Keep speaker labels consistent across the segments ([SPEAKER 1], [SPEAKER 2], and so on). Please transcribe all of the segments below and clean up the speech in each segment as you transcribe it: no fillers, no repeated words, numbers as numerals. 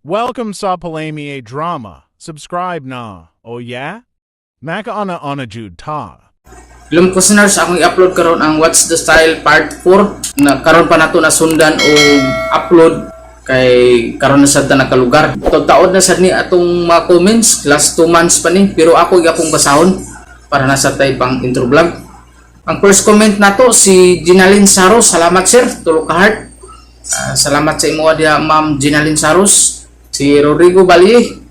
[SPEAKER 1] Welcome sa Palami Drama. Subscribe na. Oh yeah? Makaana ana jud ta.
[SPEAKER 2] Ilong listeners, akong i-upload karon ang What's the Style Part 4 na karon pa nato nasundan o upload kay karon na sad ta nakalugar. Taod na sad ni atong mga comments last 2 months pa ni, pero ako gyapong basahon para na sad tay pang intro vlog. Ang first comment nato si Ginalyn Saros, salamat sir, tulo ka heart. Salamat sa imo diha, Ma'am Ginalyn Saros. Si Rodrigo Valle,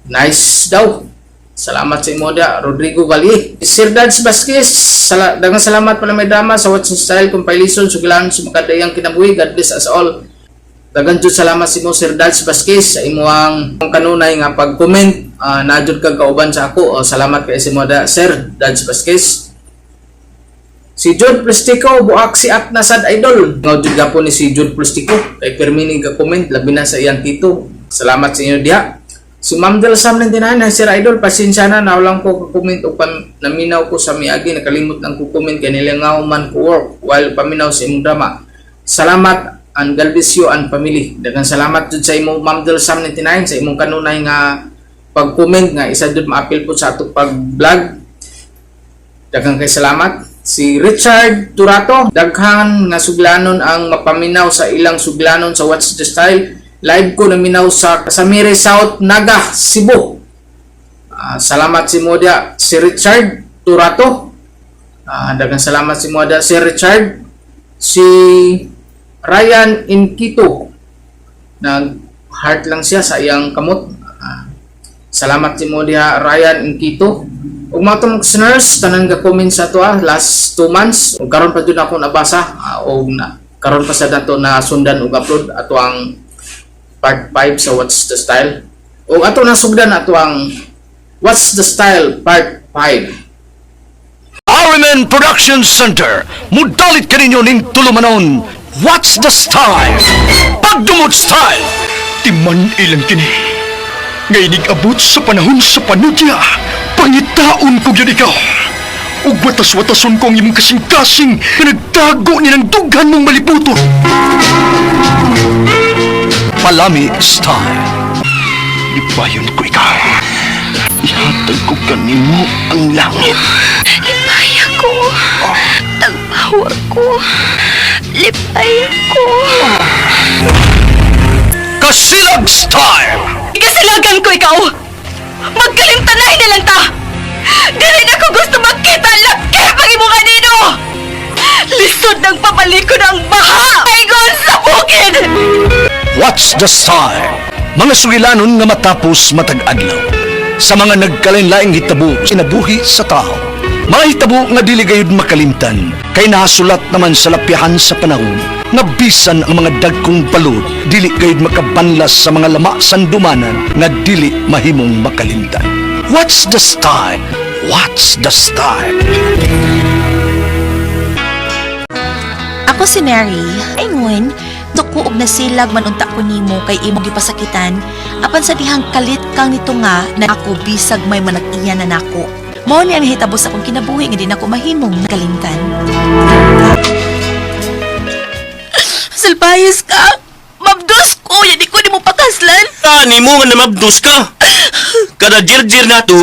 [SPEAKER 2] nice daw. Salamat sa imo dia, Rodrigo Valle. Sir Dads Vasquez, daghang salamat pala may drama sa What's the Style compilation sugilan sa makadayang kinabuhi. God bless us all. Daghang jud salamat sa imo, Sir Dads Vasquez, sa imong kanunay nga pag-comment, naa jud kag kauban sa ako. Oh, salamat kay sa imo da, Sir Dads Vasquez. Si Jude Plastico, buak si at nasad idol. Nga jud gapon ni si Jude Plastico kay pirmi ni ga-comment labi na sa iyang tito. Salamat sa inyo diha. Si Ma'am Del Sam 99, "Hi Sir Idol, pasensya na, nawalan ko comment o naminaw ko sa miagi, nakalimot lang ko comment kay nilingaw man ko work while paminaw sa imong drama. Salamat and God bless you and family." Daghang salamat jud sa imo, Ma'am Del Sam 99, sa imong kanunay nga pag-comment nga isa jud maapil po sa atong pag-vlog. Daghang kay salamat. Si Richard Turato, "Daghan nga suglanon ang mapaminaw sa ilang suglanon sa What's the Style. Live ko naminaw sa Samire South, Naga, Cebu." Salamat si Moda, si Richard Turato. Daghang salamat si Moda, si Richard. Si Ryan Inkito, nag heart lang siya sa iyang kamot. Salamat si Moda, Ryan Inkito. Ug mga tong listeners, tanan ga comment sa ato last 2 months ug karon pa jud ako nabasa, og na karon pa sa nato na sundan ug upload ato ang part 5 sa What's the Style. Ug ato na sugdan ato ang What's the Style Part 5.
[SPEAKER 3] RMN Production Center, mudalit kaninyo ning tulumanon, What's the Style? Pagdumot Style!
[SPEAKER 4] Timan ilang kini. Nga abot sa panahon sa panudya, pangitaon ko gyud ikaw. Ug watas-watason ko ang imong kasing-kasing nga nagtago ni ng dughan mong malibuton.
[SPEAKER 3] Palami Style.
[SPEAKER 4] Lipayon ko ikaw. Ihatag ko kanimo ang langit.
[SPEAKER 5] Lipaya ko. Tagpawa ko. Lipaya ko.
[SPEAKER 3] Kasilag Style!
[SPEAKER 5] Kasilagan ko ikaw! Magkalimtanay na lang ta! Dili na ko gusto makita laki pag imo kanino! Lisod ng pabalikon ang baha! Ingon sa bukid!
[SPEAKER 3] What's the Style? Mga sugilanon nga matapos matag adlaw. Sa mga nagkalain-laing hitabo kinabuhi sa tao. Mga hitabo nga dili gayud makalimtan kay nahasulat naman sa lapyahan sa panahon nga bisan ang mga dagkong balod dili gayud makabanlas sa mga lama sandumanan nga dili mahimong makalimtan. What's the style? What's the style?
[SPEAKER 6] Ako si Mary. Ingon, tuko og nasilag man unta ko nimo kay imong gipasakitan apan sa dihang kalit kang nito nga na ako bisag may manag-iya na nako. Mao ni ang hitabo sa akong kinabuhi nga di nako mahimong kalimtan.
[SPEAKER 5] Salbayas ka! Mabdos ko! Yan ko ni mo pakaslan!
[SPEAKER 7] Tani mo nga namabdos ka. Kada jirjir nato,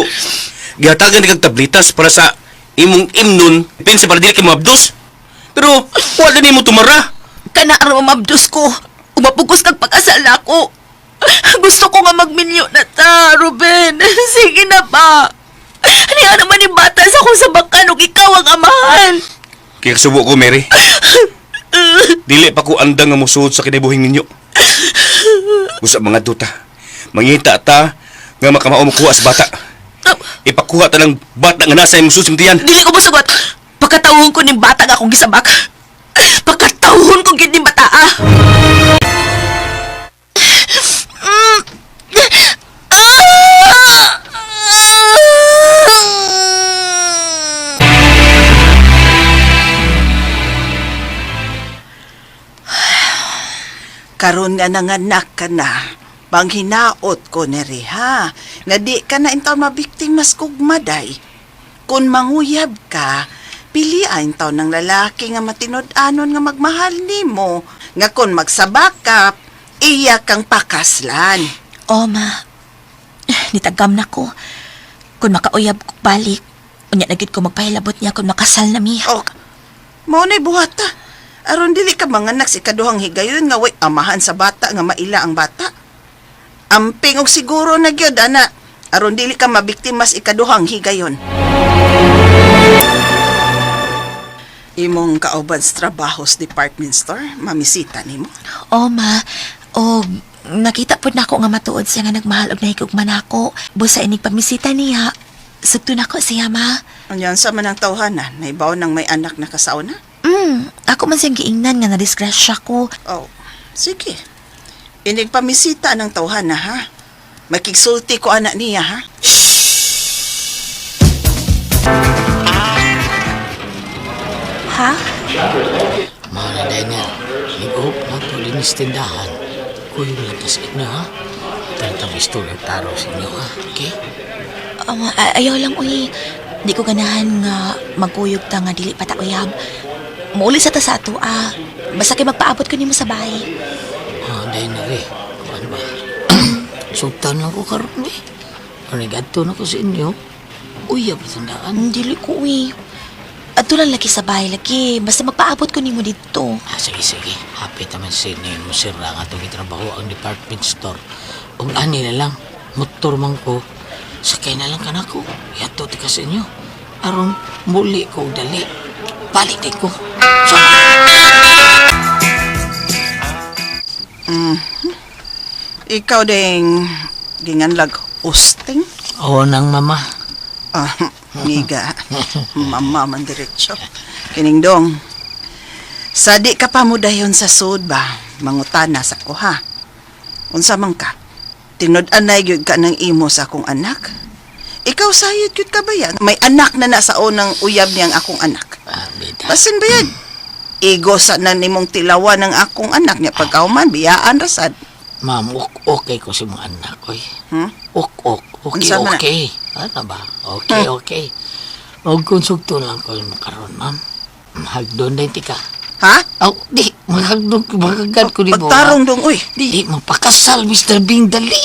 [SPEAKER 7] gihatagan ni kag tablitas para sa imong imnon, pinsa para dili kay mabdos. Pero wala nimo tumara.
[SPEAKER 5] Kana aron mabdos ko. Umapugos kag pagkasal na ako. Gusto ko nga magminyo na ta, Ruben. Sige na ba? Niya naman yung bata sa akong sabakan ug ikaw ang amahan.
[SPEAKER 7] Kaya kasubo ko, Mary. Dili pa ko andang nga musuod sa kinabuhing ninyo. Usa mga duta. Mangita ta nga makamao makuha sa bata. Ipakuha ta ng bata nga nasa imong suod tiyan.
[SPEAKER 5] Dili ko mosugot. Pagkatawon ko ning bata nga akong gisabak. Pagkatawon ko gid ning bata ah. Ah!
[SPEAKER 8] Karon nga nanganak ka na, panghinaot ko ni ha, nga di ka na intaw mabiktima sa kugmaday. Kung manguyab ka, pili intaw ng lalaki nga matinud-anon nga magmahal nimo, nga kung magsabak ka, Iya kang pakaslan.
[SPEAKER 6] O, ma. Nitagam na ko. Kung makauyab ko balik, unya na gid ko magpahilabot niya kung makasal na mi.
[SPEAKER 8] Oh, mao na'y buhata. Aron dili ka manganak sa ikaduhang higayon nga way amahan sa bata nga maila ang bata. Amping og siguro na gyud ana. Aron dili ka mabiktima sa ikaduhang higayon. Imong kauban sa trabaho sa department store, mamisita nimo.
[SPEAKER 6] O, ma. O, nakita pod nako nga matuod siya nga nagmahal og nahigugma nako. Busa inig pamisita niya. Sugto nako siya, ma.
[SPEAKER 8] Anyan sa man ang tawhana, naibaw nang may anak na kasauna?
[SPEAKER 6] Ako man siyang giingnan nga nadisgrasya ko.
[SPEAKER 8] Oh, sige. Inig pamisita ng tawhana ha. Makigsulti ko anak niya ha.
[SPEAKER 6] Ha?
[SPEAKER 9] Mga na diner, nag-hope na ito linis tindahan. Kuyo lang tas inyo, ha? Tantang istorya taro sa inyo, ha? Okay?
[SPEAKER 6] Ayaw lang, uy. Di ko ganahan nga magkuyog ta nga dili pa ta uyab. Muuli sa ta sa ato, ah. Basta kay magpaabot ko nimo sa bahay.
[SPEAKER 9] Ah, diner eh. Ano ba? Sultan lang ko karon eh. Ano na ko sa inyo? Uy, tandaan.
[SPEAKER 6] Dili ko, uy. Adto lang lagi sa bahay lagi. Basta magpaabot ko nimo didto.
[SPEAKER 9] Ah, sige, sige. Happy taman sa inyo mo sir ang atong gitrabaho ang department store. Ug ani na lang, motor man ko, sakay na lang kanako. Yato ti ka sa inyo. Aron muli ko og dali. Balik din ko. So,
[SPEAKER 8] Ikaw ding ginganlag usting.
[SPEAKER 9] Oo nang mama.
[SPEAKER 8] Ah, ngiga. Mama man diretso. Kining dong. Sa di ka pa mo dayon sa sud ba, mangutana sa ko ha. Unsa man ka? Tinud-anay gyud ka ng imo sa akong anak. Ikaw sayod gyud ka ba ya? May anak na na sa unang uyab niyang akong anak.
[SPEAKER 9] Ah, bida.
[SPEAKER 8] Basin ba yan? Igo sa na nimong tilawan ng akong anak niya pagkauman, biyaan rasad.
[SPEAKER 9] Ma'am, okay ko sa mga anak oy.
[SPEAKER 8] Hmm?
[SPEAKER 9] Ok, ok. Okay,
[SPEAKER 8] Unsa man na?
[SPEAKER 9] okay. Ano ba? Okay, okay. Og konsugto lang ko mo karon, ma'am. Hagdon din ti ka.
[SPEAKER 8] Ha?
[SPEAKER 9] Aw, di, maghagdon, maghagad ko di mo.
[SPEAKER 8] Pagtarong dong, uy.
[SPEAKER 9] Di, magpakasal, Mr. Bing, dali.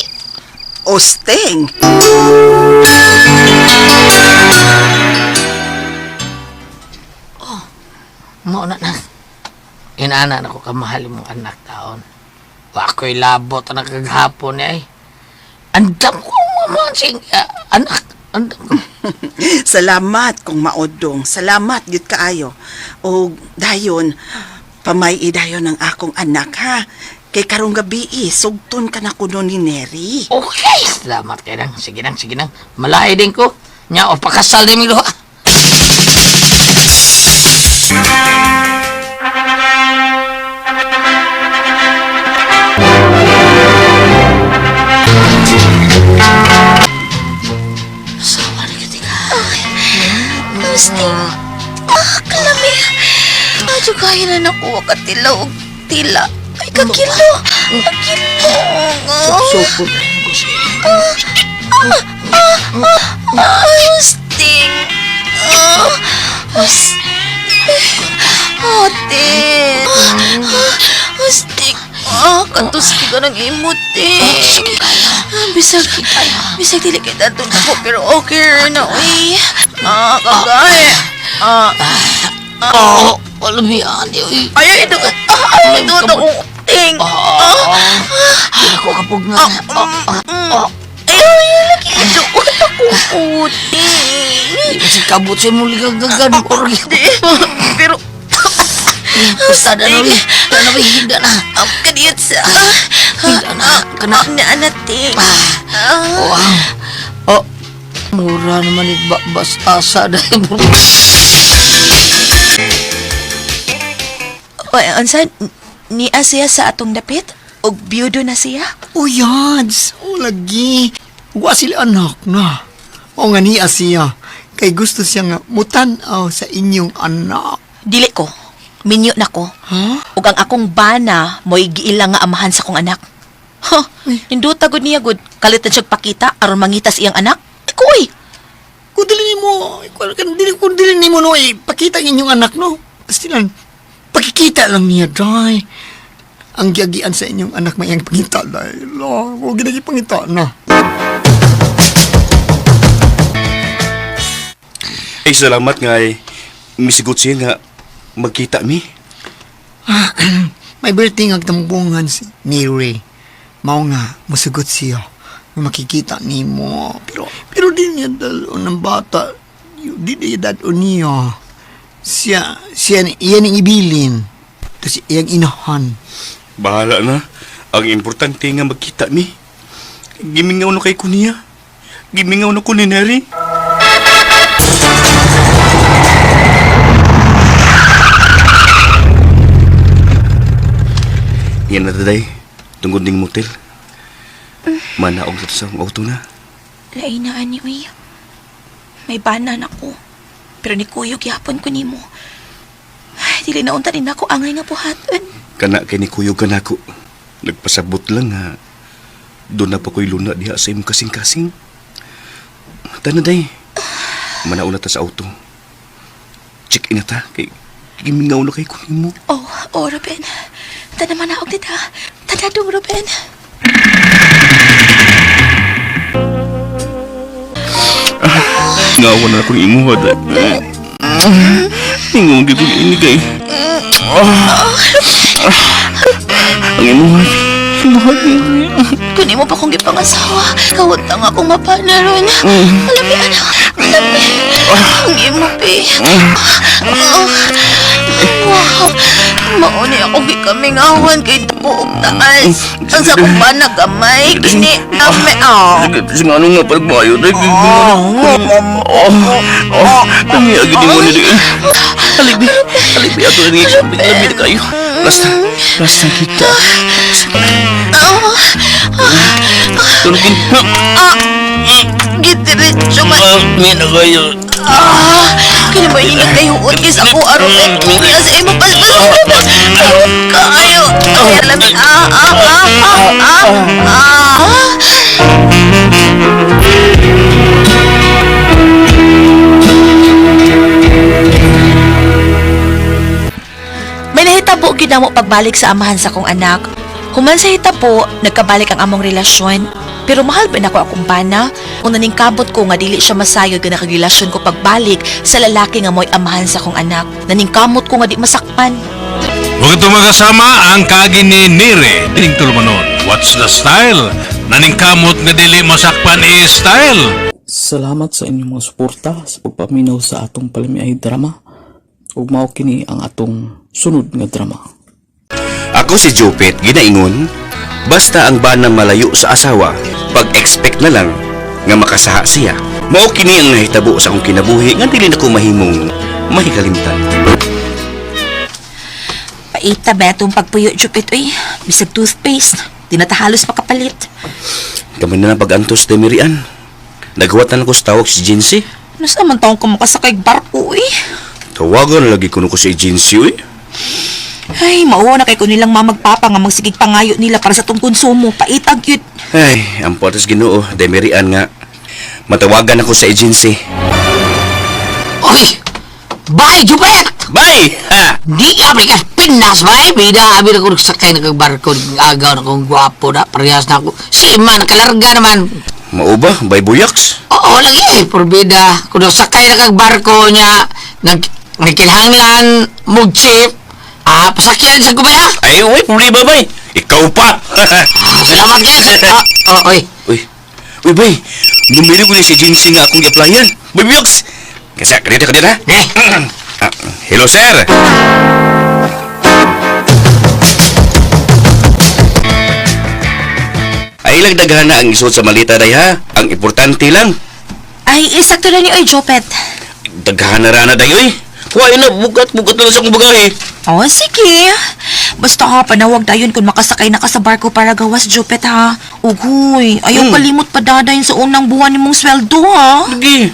[SPEAKER 8] Usting.
[SPEAKER 9] Mao na na. Inana na ko kamahal mong anak taon. Wa ko'y labot ang nakaghapon niya ay. Andam ko mamansing anak. Andam ko.
[SPEAKER 8] Salamat kung maodong. Salamat gyud kaayo. O dayon, pamay dayon ang akong anak ha. Kay karong gabi sugton ka na kuno ni Neri.
[SPEAKER 9] Okay, salamat kay nang. Sige nang, sige nang. Malay din ko. Nya o pakasal din mi duha. Sawa na kita ka.
[SPEAKER 5] Usting. Ah, kalami. Adyo kaya na nakuha ka tila og tila. Ay, kakilo. Kakilo.
[SPEAKER 9] Sukod na ko siya.
[SPEAKER 5] Ah, Usting. Ah, Usting. Ate. Ah, Usting. Ah, katustig ka ng imot eh. Ah, bisag, bisag dili kay tatong ko, pero okay rin na, uy. Ah, kagay. Ah,
[SPEAKER 9] Oh, alam niya, ani, uy.
[SPEAKER 5] ay, ito, ah, ito, ito, ting.
[SPEAKER 9] Ah, di ako kapog nga. Ah, ah,
[SPEAKER 5] Ay, ay, lagi ito, ito, kuting.
[SPEAKER 9] Di ba si kabot sa imong ligagagan? Orgi.
[SPEAKER 5] Pero,
[SPEAKER 9] Basta na na, da na, hinda na.
[SPEAKER 5] ang kaniyat sa,
[SPEAKER 9] Hinda na, kana.
[SPEAKER 5] na, nating.
[SPEAKER 9] Wow. Oh, mura naman it bas asa dahil.
[SPEAKER 6] Oy, unsa niya siya sa atong dapit? Og biyudo na siya?
[SPEAKER 4] O yads, o lagi. Wa sila anak na. O nga niya siya. Kay gusto siya nga mutan-aw sa inyong anak.
[SPEAKER 6] Dili ko. Minyo na ko.
[SPEAKER 4] Ha?
[SPEAKER 6] Ug ang akong bana mo'y giila nga amahan sa akong anak. Huh, induta gud niya gud. Kalit na siyang pakita aron mangitas iyang anak. Ikoy.
[SPEAKER 4] Kung dili nimo, kung dili nimo no, eh, pakita ang inyong anak no. Basta lang, pakikita lang niya, day. Ang giagian sa inyong anak may iyang pangita dahil. Oh, huwag ginagipangita na.
[SPEAKER 7] Ay, salamat nga ay misigot siya nga magkita mi.
[SPEAKER 4] May birthday nga tambungan si Neri. Mao nga, musugot siya. Nga makikita nimo. Pero di niya dalo ng bata. Di niya dalo niya. Siya, siya, iyan ang ibilin. Tapos iyang inahan.
[SPEAKER 7] Bahala na. Ang importante nga magkita mi. Gimingaw na kay ko niya. Gimingaw na ko ni Neri. Yan na taday. Tungod ning motel. Manaog sa sa auto na.
[SPEAKER 5] Lain na ani, uy. May banan ako. Pero ni kuyog yapon ko nimo. Ay, dili na unta din ako angay nga buhaton.
[SPEAKER 7] Kana kay ni kuyog ka nako. Nagpasabot lang ha. Doon na pa ko'y luna diha sa imong kasing-kasing. Tana day. Manauna ta sa auto. Check in na ta. Kay gimingaw na kay kunin mo.
[SPEAKER 5] Oh, oh, Ruben. Tana manaog dita. Tana dong, Ruben.
[SPEAKER 7] Ngawa na akong imuha day. Ingong di ko ini kay. Ang imuha. Imuha.
[SPEAKER 5] Kunin mo pa kong gipangasawa. Kawat lang akong mapanaron. Alami, anak. Alami. Ang imo, pe. Oh. Wow. Mauni ako gikamingawan kay tubo og taas. Ang sa kong pana gamay. Kini, ame, oh.
[SPEAKER 7] Kasi nga ano nga pagbayo day. Oh, oh, tangi agad mo ni day. Alibi, alibi ato ni labi na kayo. Last, last na kita. Tulogin.
[SPEAKER 5] Ah, Gidiretso man.
[SPEAKER 7] May na kayo.
[SPEAKER 5] Ah, kini mo hingi kayo utis ako aron kay sa imo paspas. Kayo. Ay, alami. Ah, ah, ah, ah, ah, ah.
[SPEAKER 6] May nahitabo gyud namo pagbalik sa amahan sa akong anak. Human sa hitabo, nagkabalik ang among relasyon. Pero mahal ba nako akong bana? Kung naningkabot ko nga dili siya masayod nga nakarelasyon ko pagbalik sa lalaki nga mo'y amahan sa akong anak. Naningkamot ko nga di masakpan.
[SPEAKER 10] Huwag ito magkasama ang kaagi ni Nire, dining tulumanon. What's the style? Naningkamot nga dili masakpan i-style.
[SPEAKER 2] Salamat sa inyong mga suporta sa pagpaminaw sa atong palamiay drama. Ug mao kini ang atong sunod nga drama.
[SPEAKER 7] Ako si Jupit, ginaingon. Basta ang bana malayo sa asawa, pag-expect na lang nga makasaha siya. Mao kini ang nahitabo sa akong kinabuhi nga dili na ko mahimong mahikalimtan.
[SPEAKER 6] Paita ba itong pagpuyo, Jupit, uy? Bisag toothpaste. Di na ta halos makapalit.
[SPEAKER 7] Kami na lang pag-antos de Mirian. Naghuwat na lang ko sa tawag si Jincy.
[SPEAKER 6] Nasa man taong ka makasakay barko, uy?
[SPEAKER 7] Tawagan lagi kuno ko si Jincy, uy.
[SPEAKER 6] Ay, mauwa na kay ko nilang mamagpapa nga magsigig pangayo nila para sa tong konsumo. Paitag yun.
[SPEAKER 7] Ay, ang potas Ginoo, de Mirian nga. Matawagan ako sa agency.
[SPEAKER 9] Oy! Bye, Jupet!
[SPEAKER 7] Bye! Ha!
[SPEAKER 9] Di ka ka Pinas, bay! Bida, abi na ko nagsakay na kag barko. Agaw na kong gwapo na. Parehas na ako. Si man, nakalarga naman.
[SPEAKER 7] Mao ba? Bay buyaks?
[SPEAKER 9] Oo, lagi. Porbida. Kung nasakay na kag barko niya, nagkinahanglan, mug-chip, pasakyan sa kubaya.
[SPEAKER 7] Ay, uy, problema bay. Ikaw pa!
[SPEAKER 9] Ah, salamat, guys. Ah, oh, oy.
[SPEAKER 7] Uy, uy, bay. Numero ko ni si agency nga akong i-applyan. Bay buyaks! Kasi, kanina, kanina.
[SPEAKER 9] Eh,
[SPEAKER 7] Ah, hello, sir. Ay, lagdaghan na ang isuot sa malita day ha. Ang importante lang,
[SPEAKER 6] Ay, isakto na ni oy, Jopet.
[SPEAKER 7] daghan na rana day oy. Kuha na, bugat, bugat na lang sa akong bagahe.
[SPEAKER 6] Oh, sige. Basta ha, panawag dayon kung makasakay na ka sa barko para gawas, Jopet ha. Ugoy, ayaw kalimot pa dadayon sa unang buwan ni mong sweldo ha.
[SPEAKER 7] Lagi.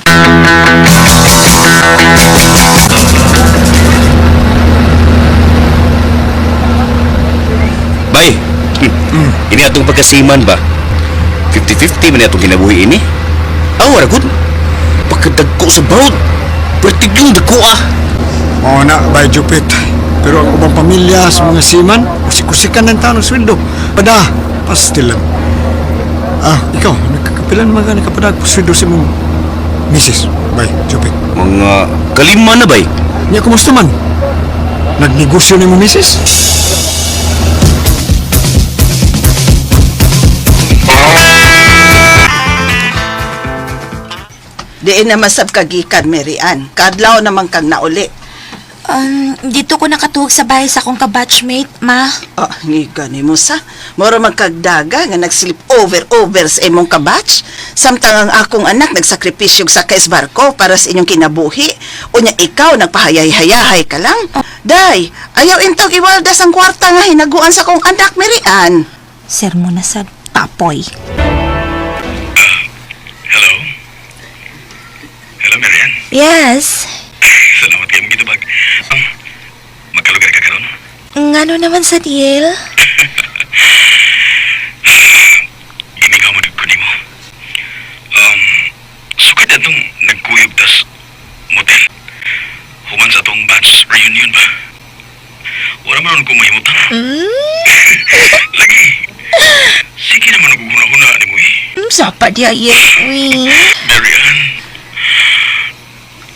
[SPEAKER 7] Bay, ini atong pagkasiman ba? 50-50 man atong kinabuhi ini. Aw, wala good. Pagkadagko sa baud. Pertigyong dagko ah.
[SPEAKER 4] Oo na, by Jupit. Pero ang ubang pamilya sa mga seaman, kusik-kusikan ng taon ang sweldo. Pada, pastil lang. Ah, ikaw, nagkakapilan mga nakapadag sweldo sa mong misis. Bay, Jupit.
[SPEAKER 7] Mga kalima na bay.
[SPEAKER 4] Niya, kumusta man? Nagnegosyo ni mong misis?
[SPEAKER 8] Diin na masab kagikan, Mary Ann. Kadlaw naman kang nauli.
[SPEAKER 6] Dito ko nakatuog sa bahay sa akong kabatchmate, ma.
[SPEAKER 8] Ah, ngiga ni mo sa. Moro magkagdaga nga nagslip over over sa imong kabatch. Samtang ang akong anak nagsakripisyo sa kais barko para sa inyong kinabuhi. Unya ikaw nagpahayay-hayahay ka lang. Day, ayaw intog iwaldas ang kwarta nga hinaguan sa akong anak, Mary Ann.
[SPEAKER 6] Sir mo na sa tapoy.
[SPEAKER 11] Hello? Hello, Marian.
[SPEAKER 6] Yes.
[SPEAKER 11] Salamat kayo mong gitubag. Magkalugar ka karon?
[SPEAKER 6] Ngano naman sa deal?
[SPEAKER 11] Gimingaw mo ko nimo. Sukad atong nagkuyog tas motel. Human sa atong batch reunion ba? Wala man ko mahimutang. Lagi. Sige naman ako huna-huna nimo eh.
[SPEAKER 6] Sapa di ay eh.
[SPEAKER 11] Marian.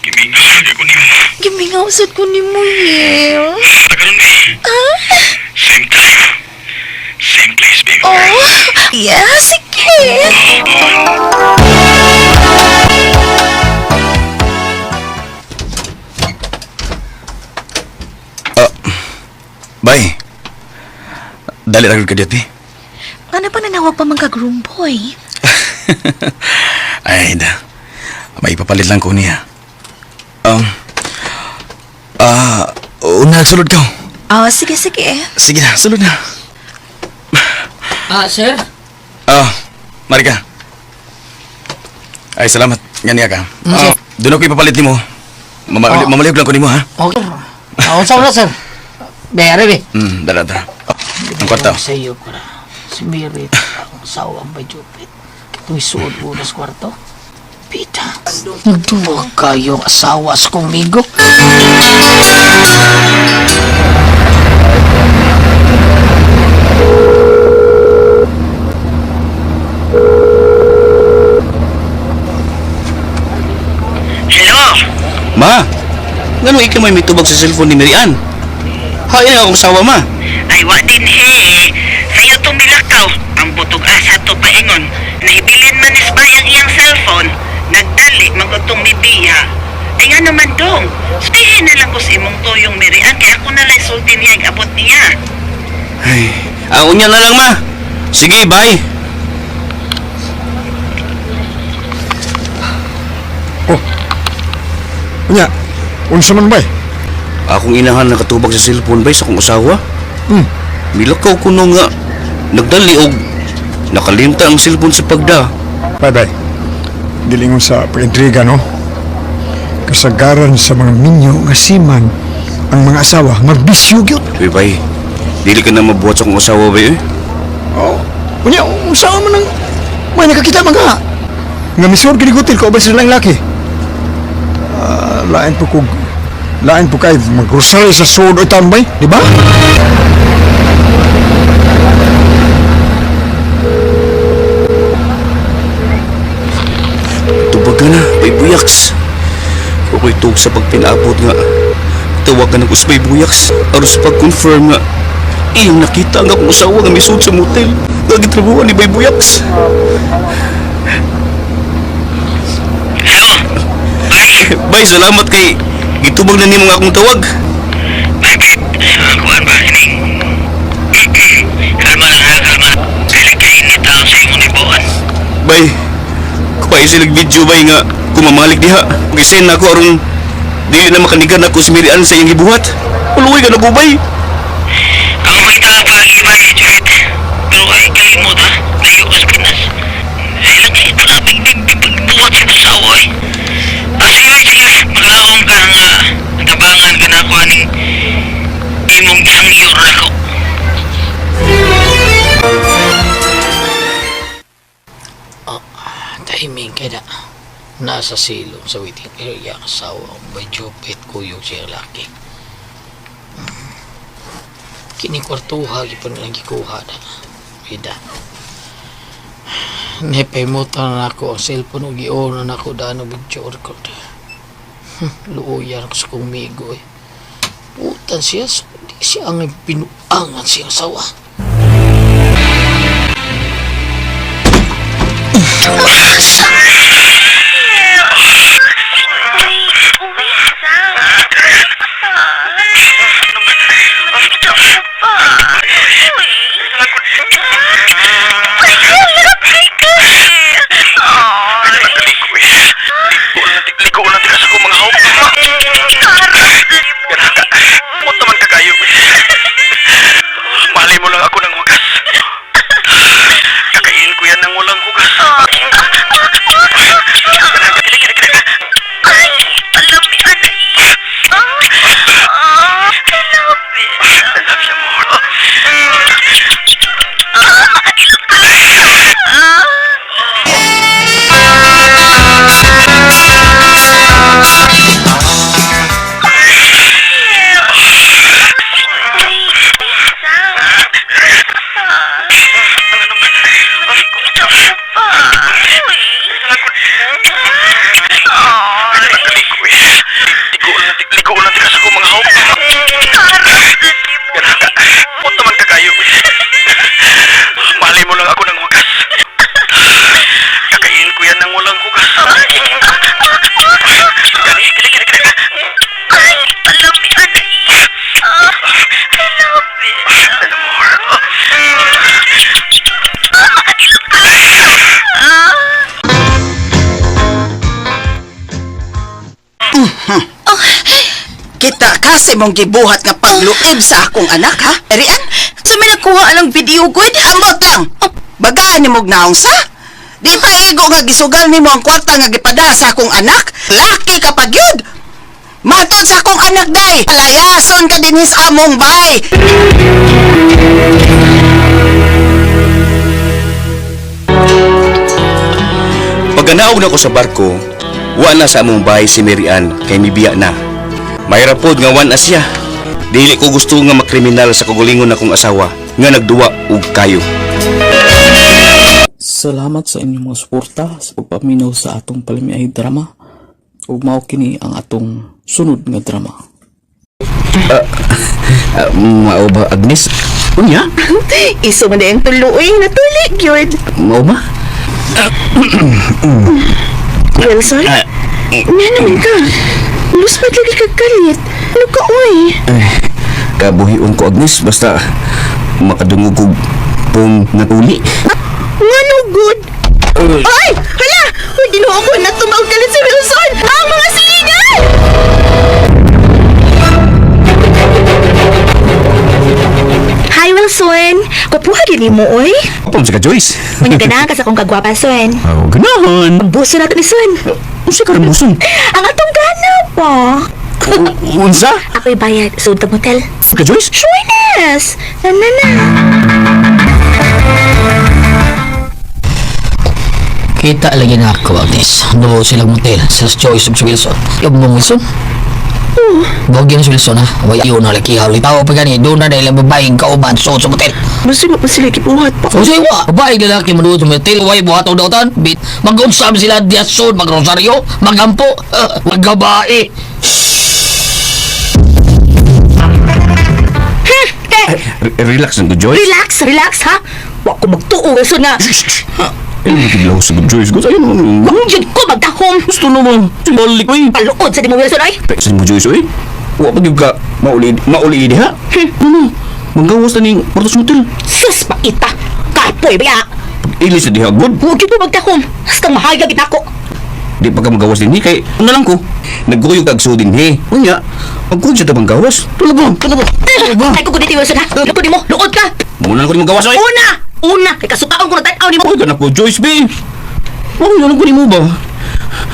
[SPEAKER 11] Gimingaw lagi ko nimo.
[SPEAKER 6] Gimingaw sad ko ni mo, Yel.
[SPEAKER 11] Nakaroon eh. Same time. Same place, baby.
[SPEAKER 6] Oh, yeah, sige.
[SPEAKER 7] Bay. Dali ra gyud ka dito eh.
[SPEAKER 6] Ano pa nanawag pa man kag room boy?
[SPEAKER 7] Ay, da. May ipapalit lang ko niya. Um, una, sulod ka.
[SPEAKER 6] Oh, sige, sige.
[SPEAKER 7] Sige na, sulod na.
[SPEAKER 9] Ah, sir?
[SPEAKER 7] Ah, Marika. Ay, salamat. Ganiya ka. Ah, doon ako ipapalit nimo. Mama,
[SPEAKER 9] Ah.
[SPEAKER 7] Mamalihog lang ko nimo, ha?
[SPEAKER 9] Okay. Ah, unsa na, sir? Bayari, be.
[SPEAKER 7] Dala, dala. Oh, ang kwarta.
[SPEAKER 9] Sa iyo ko na. Si Mary, ang asawa ang bay Jupit. Katong isuod mo na sa kwarto. Pita, nagduwag kayo ang asawa sa kong migo.
[SPEAKER 8] Hello?
[SPEAKER 7] Ma, ngano ikaw may mitubag sa cellphone ni Mary Ann? Hain ang akong asawa, ma.
[SPEAKER 8] Ay, wa din he. Sa'yo tumilakaw. Ang butog asa to paingon. Nahibilin man is bayang iyang cellphone. Nagdali, magutong mibiya. Ay nga naman dong. Sabihin na lang ko sa imong tuyong Mirian kaya ako na lang sulti niya ang abot niya.
[SPEAKER 7] Ay, ang unya na lang, ma. Sige, bye.
[SPEAKER 4] Unya, unsa man bay?
[SPEAKER 7] Akong inahan nakatubag sa cellphone bay sa akong asawa. Milakaw ko no nga nagdali og nakalimta ang cellphone sa pagda.
[SPEAKER 4] Bye bye. Dilingon sa pag-intriga, no? Kasagaran sa mga minyo nga seaman, ang mga asawa magbisyo gyud.
[SPEAKER 7] Uy, bay. Dili ka na mabuhat sa akong asawa bay eh.
[SPEAKER 4] Oh, unya, unsa man ang may nakakita man ka? Nga misuod kini gutil ko sa lang laki. Ah, lain po kog lain po kay maggrocery sa sud o tambay, di ba?
[SPEAKER 7] Tubag ka na, bay buyaks. Ako'y tug sa pagpinaabot nga. Tawag ka ng usbay buyaks. Aron sa pag-confirm nga. Iyong nakita ang akong asawa nga misuod sa motel. Nga gitrabuhan ni bay buyaks.
[SPEAKER 11] Hello? Bay!
[SPEAKER 7] Bay, salamat kay gitubag na nimo ang akong tawag.
[SPEAKER 11] Bay, kay... Kuan ba, kining... Kalma lang ha, kalma. Dili kay init ang sa imong nibuan.
[SPEAKER 7] Bay, kupain sila video bay nga kumamalik diha. Gisend na ako aron dili na makanigan ako si Mary Ann sa iyang gibuhat. Uluwi ka na ko bay.
[SPEAKER 11] Ang may tabagi ba, Jupit? Pero ay kalimot ha, layo ka sa Pinas. Ay lagi, grabe, buhat sa asawa eh. Ah, sige, sige, maglaom ka nga tabangan ka na ako aning imong gihangyo ra ako.
[SPEAKER 9] Timing kay na. Nasa silong sa waiting area ang asawa ang bay Jupit kuyog siya laki. Kini kwartuha gipon lang gikuha na. Bida. Nepaimutan na ako ang cellphone ug gion na nako daan og video record. Luoyan ko sa kong migo eh. Putan siya, so, di siya ang binuangan siyang sawa.
[SPEAKER 4] Ligo lang tika sa kong mga hawk. Mot naman ka kayo. Malay mo lang ako ng hugas. Kakainin ko yan ng walang hugas. I love you more. Ligo lang tika sa kong mga hawk. Mot naman ka kayo. Malay mo lang ako ng hugas. Kakainin ko yan ng walang hugas. Gani, gani, gani, gani.
[SPEAKER 8] Kita kasi mong gibuhat nga pagluib sa akong anak, ha? Erian,
[SPEAKER 5] Sa may nakuha ang video, good?
[SPEAKER 8] Ambot lang! Bagaan ni mong naong sa? Di pa igo nga gisugal nimo ang kwarta nga gipada sa akong anak? Laki ka pa gyud! Matod sa akong anak, day! Palayason ka dinhi sa among bay!
[SPEAKER 7] Pagkanaog na ko sa barko, wa na sa among bahay si Mary Ann kay mibiya na. Mahirap pod nga wan na siya. Dili ko gusto nga makriminal sa kagulingon akong asawa nga nagduwa og kayo.
[SPEAKER 2] Salamat sa inyong mga suporta sa pagpaminaw sa atong palamiay drama ug mao kini ang atong sunod nga drama.
[SPEAKER 7] Mao ba Agnes? Unya?
[SPEAKER 5] Iso man ang tulo eh. Natulig yun.
[SPEAKER 7] Mao ba?
[SPEAKER 5] Wilson? Nga naman ka. Luspat lagi ka kalit. Ano ka, oy?
[SPEAKER 7] Kabuhion ko Agnes basta makadungog og pong natuli.
[SPEAKER 5] Nga no good. Ay! Hala! Uy, ginoo ko na tumawag kalit si Wilson! Ang mga silingan! Hi, Wilson! Kupuha gini mo, oy.
[SPEAKER 7] Apom sa ka Joyce.
[SPEAKER 5] Unya ganahan ka sa akong kagwapa, Son.
[SPEAKER 7] Oh, ganahan.
[SPEAKER 5] Buso na to ni Son.
[SPEAKER 7] Unsa ka buson?
[SPEAKER 5] Ang atong gana pa.
[SPEAKER 7] Unsa?
[SPEAKER 5] Ako'y bayad. Sud ka motel.
[SPEAKER 7] Ka Joyce?
[SPEAKER 5] Surenes! Na na na.
[SPEAKER 9] Kita lagi na ako, Agnes. Dumo silang motel. Sila si Joyce ug si Wilson. Yung mong Wilson? Bogyan si Wilson, ha? Way, yun na laki hawli. Tao pa gani, doon na dahil ang babaeng kauban suot sa motel.
[SPEAKER 5] Basta pa sila kibuhat pa.
[SPEAKER 9] O siya, wa, babaeng lalaki manuot sa motel, way, buhat o dautan. Bit, mag-unsam sila diyason, mag-rosaryo, magampo, maggabae.
[SPEAKER 7] Relax lang ko Joyce.
[SPEAKER 5] Relax, relax ha. Wa ko magtuo Wilson nga.
[SPEAKER 7] Ay, kidlaw sa Joyce ko sa'yo.
[SPEAKER 5] Jud ko magdahom.
[SPEAKER 7] Gusto naman. Balik oy.
[SPEAKER 5] Paluod sa di mo Wilson ay.
[SPEAKER 7] Peksan mo Joyce oy. Wa pa gyud ka mauli mauli diha. Ano? Manggawas na ning Portos Motel.
[SPEAKER 5] Sus paita. Kapoy ba ya?
[SPEAKER 7] Ilis na diha good.
[SPEAKER 5] Wa gyud ko magdahom. Hasta mahayag gid ako.
[SPEAKER 7] Di pa ka magawas dinhi kay ano lang ko. Nagkuyog kag sudin he. Unya, pagkuyog sa tabang gawas. Tula ba? Tula ba? Tula ba?
[SPEAKER 5] Ay ko gud Wilson ha. Luod nimo, luod ka.
[SPEAKER 7] Muna lang ko nimo gawas oy.
[SPEAKER 5] Una, una kay kasukaon ko na tan-aw nimo.
[SPEAKER 7] Oy, ganap ko Joyce B. Oy, alam ko nimo ba?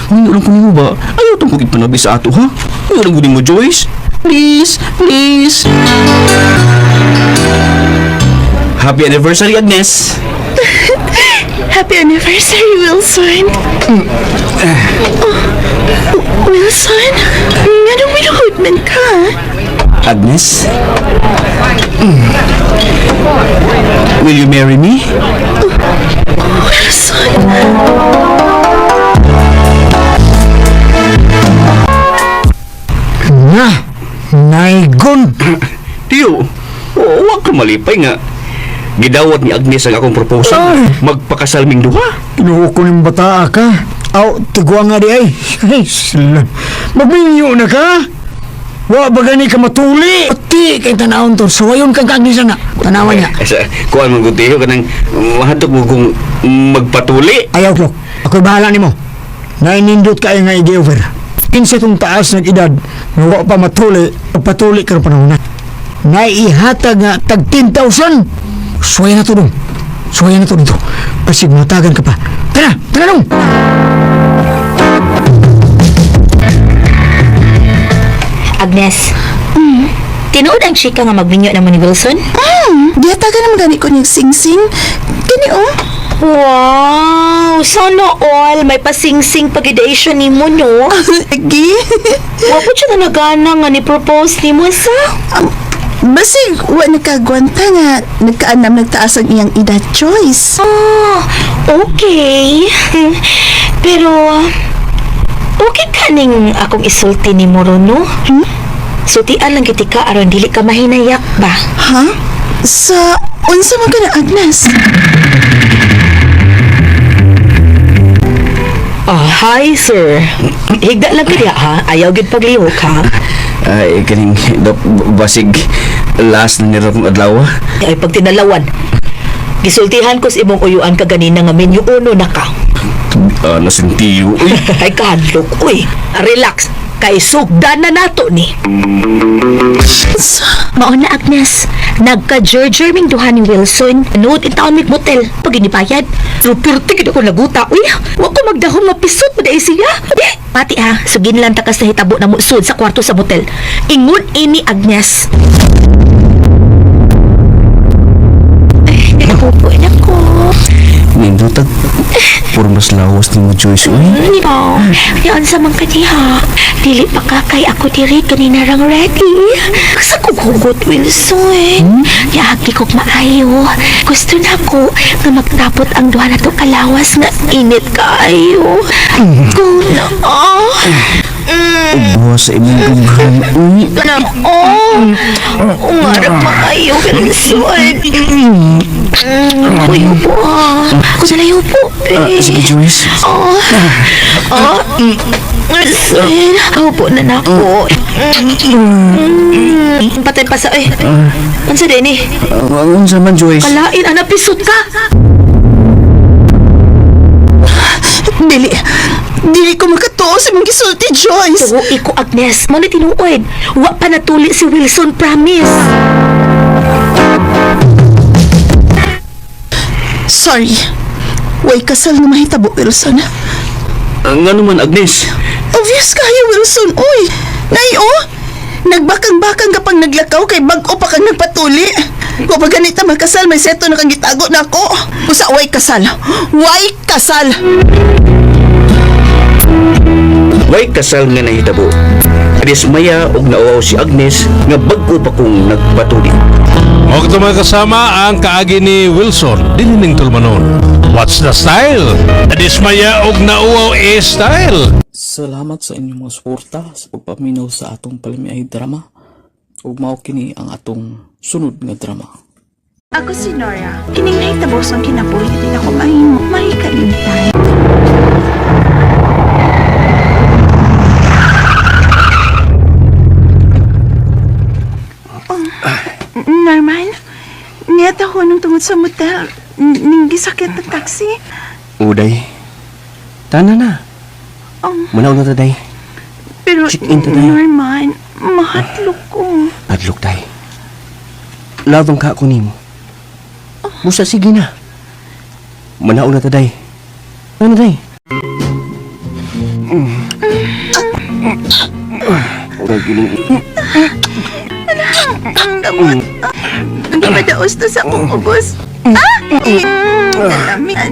[SPEAKER 7] Oy, alam ko nimo ba? Ayaw tong kong ipanabi sa ato ha. Oy, alam ko nimo Joyce. Please, please. Happy anniversary, Agnes.
[SPEAKER 5] Happy anniversary, Wilson. Oh, Wilson, nganong miluhod man ka?
[SPEAKER 7] Agnes? Will you marry me?
[SPEAKER 4] Na, naigon.
[SPEAKER 7] Tiyo, huwag ka malipay nga. Gidawat ni Agnes ang akong proposal.
[SPEAKER 4] Ay.
[SPEAKER 7] Magpakasal ming duha.
[SPEAKER 4] Tinuo ko ng bata ka. Aw, tigwa nga di ay. Ay, sila. Magminyo na ka. Wa ba gani ka matuli? Pati kay tanawon to. Suwayon kang kaagnisan na. Tanawan niya.
[SPEAKER 7] Eh, sa, kuan man ko tiyo, kanang mahadlok mo kung magpatuli.
[SPEAKER 4] Ayaw ko. Ako'y bahala nimo. Nainindot kayo nga i-offer. Kinsa itong taas ng edad nga wa pa matuli, pagpatuli karon panahon na. Naihatag nga tag 10,000. Suway na to dong. Suway na to dito. Pasig matagan ka pa. Tara, tara dong.
[SPEAKER 6] Agnes, tinuod ang chika nga magminyo naman ni Wilson?
[SPEAKER 8] Diyatagan naman gani ko niyang sing-sing. Kini oh.
[SPEAKER 6] Wow! Sana all may pasingsing pagidation ni mo, no?
[SPEAKER 8] Agi.
[SPEAKER 6] Wa po siya na nagana nga ni propose ni mo sa?
[SPEAKER 8] Basig, wa nakagwanta nga nagkaanam nagtaas ang iyang edad choice.
[SPEAKER 6] Ah, okay. Pero, okay ka ning akong isulti ni mo ron, no? Sultian lang kiti ka aron dili ka mahinayak ba?
[SPEAKER 8] Ha? Sa unsa man ka na Agnes?
[SPEAKER 5] Ah, hi sir. Higda lang kaya ha. Ayaw gid paglihok ha.
[SPEAKER 7] Ay, kaning dok, basig last na nila kong adlaw.
[SPEAKER 5] Ay pagtinalawan. Gisultihan ko sa imong uyuan kaganina nga menu uno na ka.
[SPEAKER 7] Ah, nasintiyo. Uy,
[SPEAKER 5] Ay kahadlok uy. Relax. Kay sugdan na nato ni.
[SPEAKER 6] Mao na Agnes, nagka-jerjer ming duha ni Wilson. Nood in taon mig motel pag inibayad.
[SPEAKER 5] Pero pirti gid ako naguta uy. Wa ko magdahom nga pisot mo dai siya. Di.
[SPEAKER 6] Pati ha, sugin lang takas na hitabo na musud sa kwarto sa motel. Ingon ini Agnes. Ay, nagpupo na ko.
[SPEAKER 7] nindutag. Puro mas lawas ni mo, Joyce. Uy,
[SPEAKER 6] Ni ba? Yan sa mga kaniha. Dili pa ka kay ako diri kanina rang ready. Sa kong hugot, Wilson. Yaagi kog maayo. Gusto na ko nga magtapot ang duha na to kalawas nga init kaayo. Go na. Oh.
[SPEAKER 7] buha sa imong dughan. Uy,
[SPEAKER 6] Na. Oh. Ungarap makayo, Wilson. Uy, upo ah. Ako sa layo po.
[SPEAKER 7] ah, sige, Joyce.
[SPEAKER 6] Oh. Oh. Wilson. Upo na na ako.
[SPEAKER 5] Patay pa sa eh. Unsa din ni?
[SPEAKER 7] Unsa man, Joyce?
[SPEAKER 5] Kalain ana pisot ka.
[SPEAKER 8] Dili. Dili ko makatuo sa imong gisulti, Joyce.
[SPEAKER 6] Tuo ko, Agnes. Mo na tinuod. Wa pa natuli si Wilson, promise.
[SPEAKER 8] Sorry. Way kasal nga mahitabo, Wilson.
[SPEAKER 7] Nga naman, Agnes.
[SPEAKER 8] Obvious kayo, Wilson. Uy, nay oh. Nagbakang-bakang ka pang naglakaw kay bag-o pa kang nagpatuli. Kung pa ganita makasal, may seto na kang gitago na ako. Usa, way kasal. Way kasal.
[SPEAKER 7] Way kasal nga nahitabo. Dismaya og nauaw si Agnes nga bag-o pa kong nagpatuli.
[SPEAKER 10] Og ito mga kasama ang kaagi ni Wilson, dinining tulumanon. What's the style? Nadismaya og nauaw e style.
[SPEAKER 2] Salamat sa inyong mga suporta sa pagpaminaw sa atong palamiay drama ug mao kini ang atong sunod nga drama.
[SPEAKER 8] Ako si Nora. Kining nahitabo sa kinabuhi din ako mahimo. Mahikalimtan. Oh, Norman, niyata ko nung tungod sa motel. Ning gisakyan ng taxi.
[SPEAKER 7] Uday. Tana na.
[SPEAKER 8] Oh,
[SPEAKER 7] Manaw na ta, day.
[SPEAKER 8] pero
[SPEAKER 7] Check-in today.
[SPEAKER 8] Norman, mahatlok ko.
[SPEAKER 7] Padlok, day. Labang ka ako nimo. Busa, sige na. Manaw na ta, day. Ano, day? Uray, giling.
[SPEAKER 8] Ang gamot. Ang gimadaos to sa akong ubos. Ah! Dami na.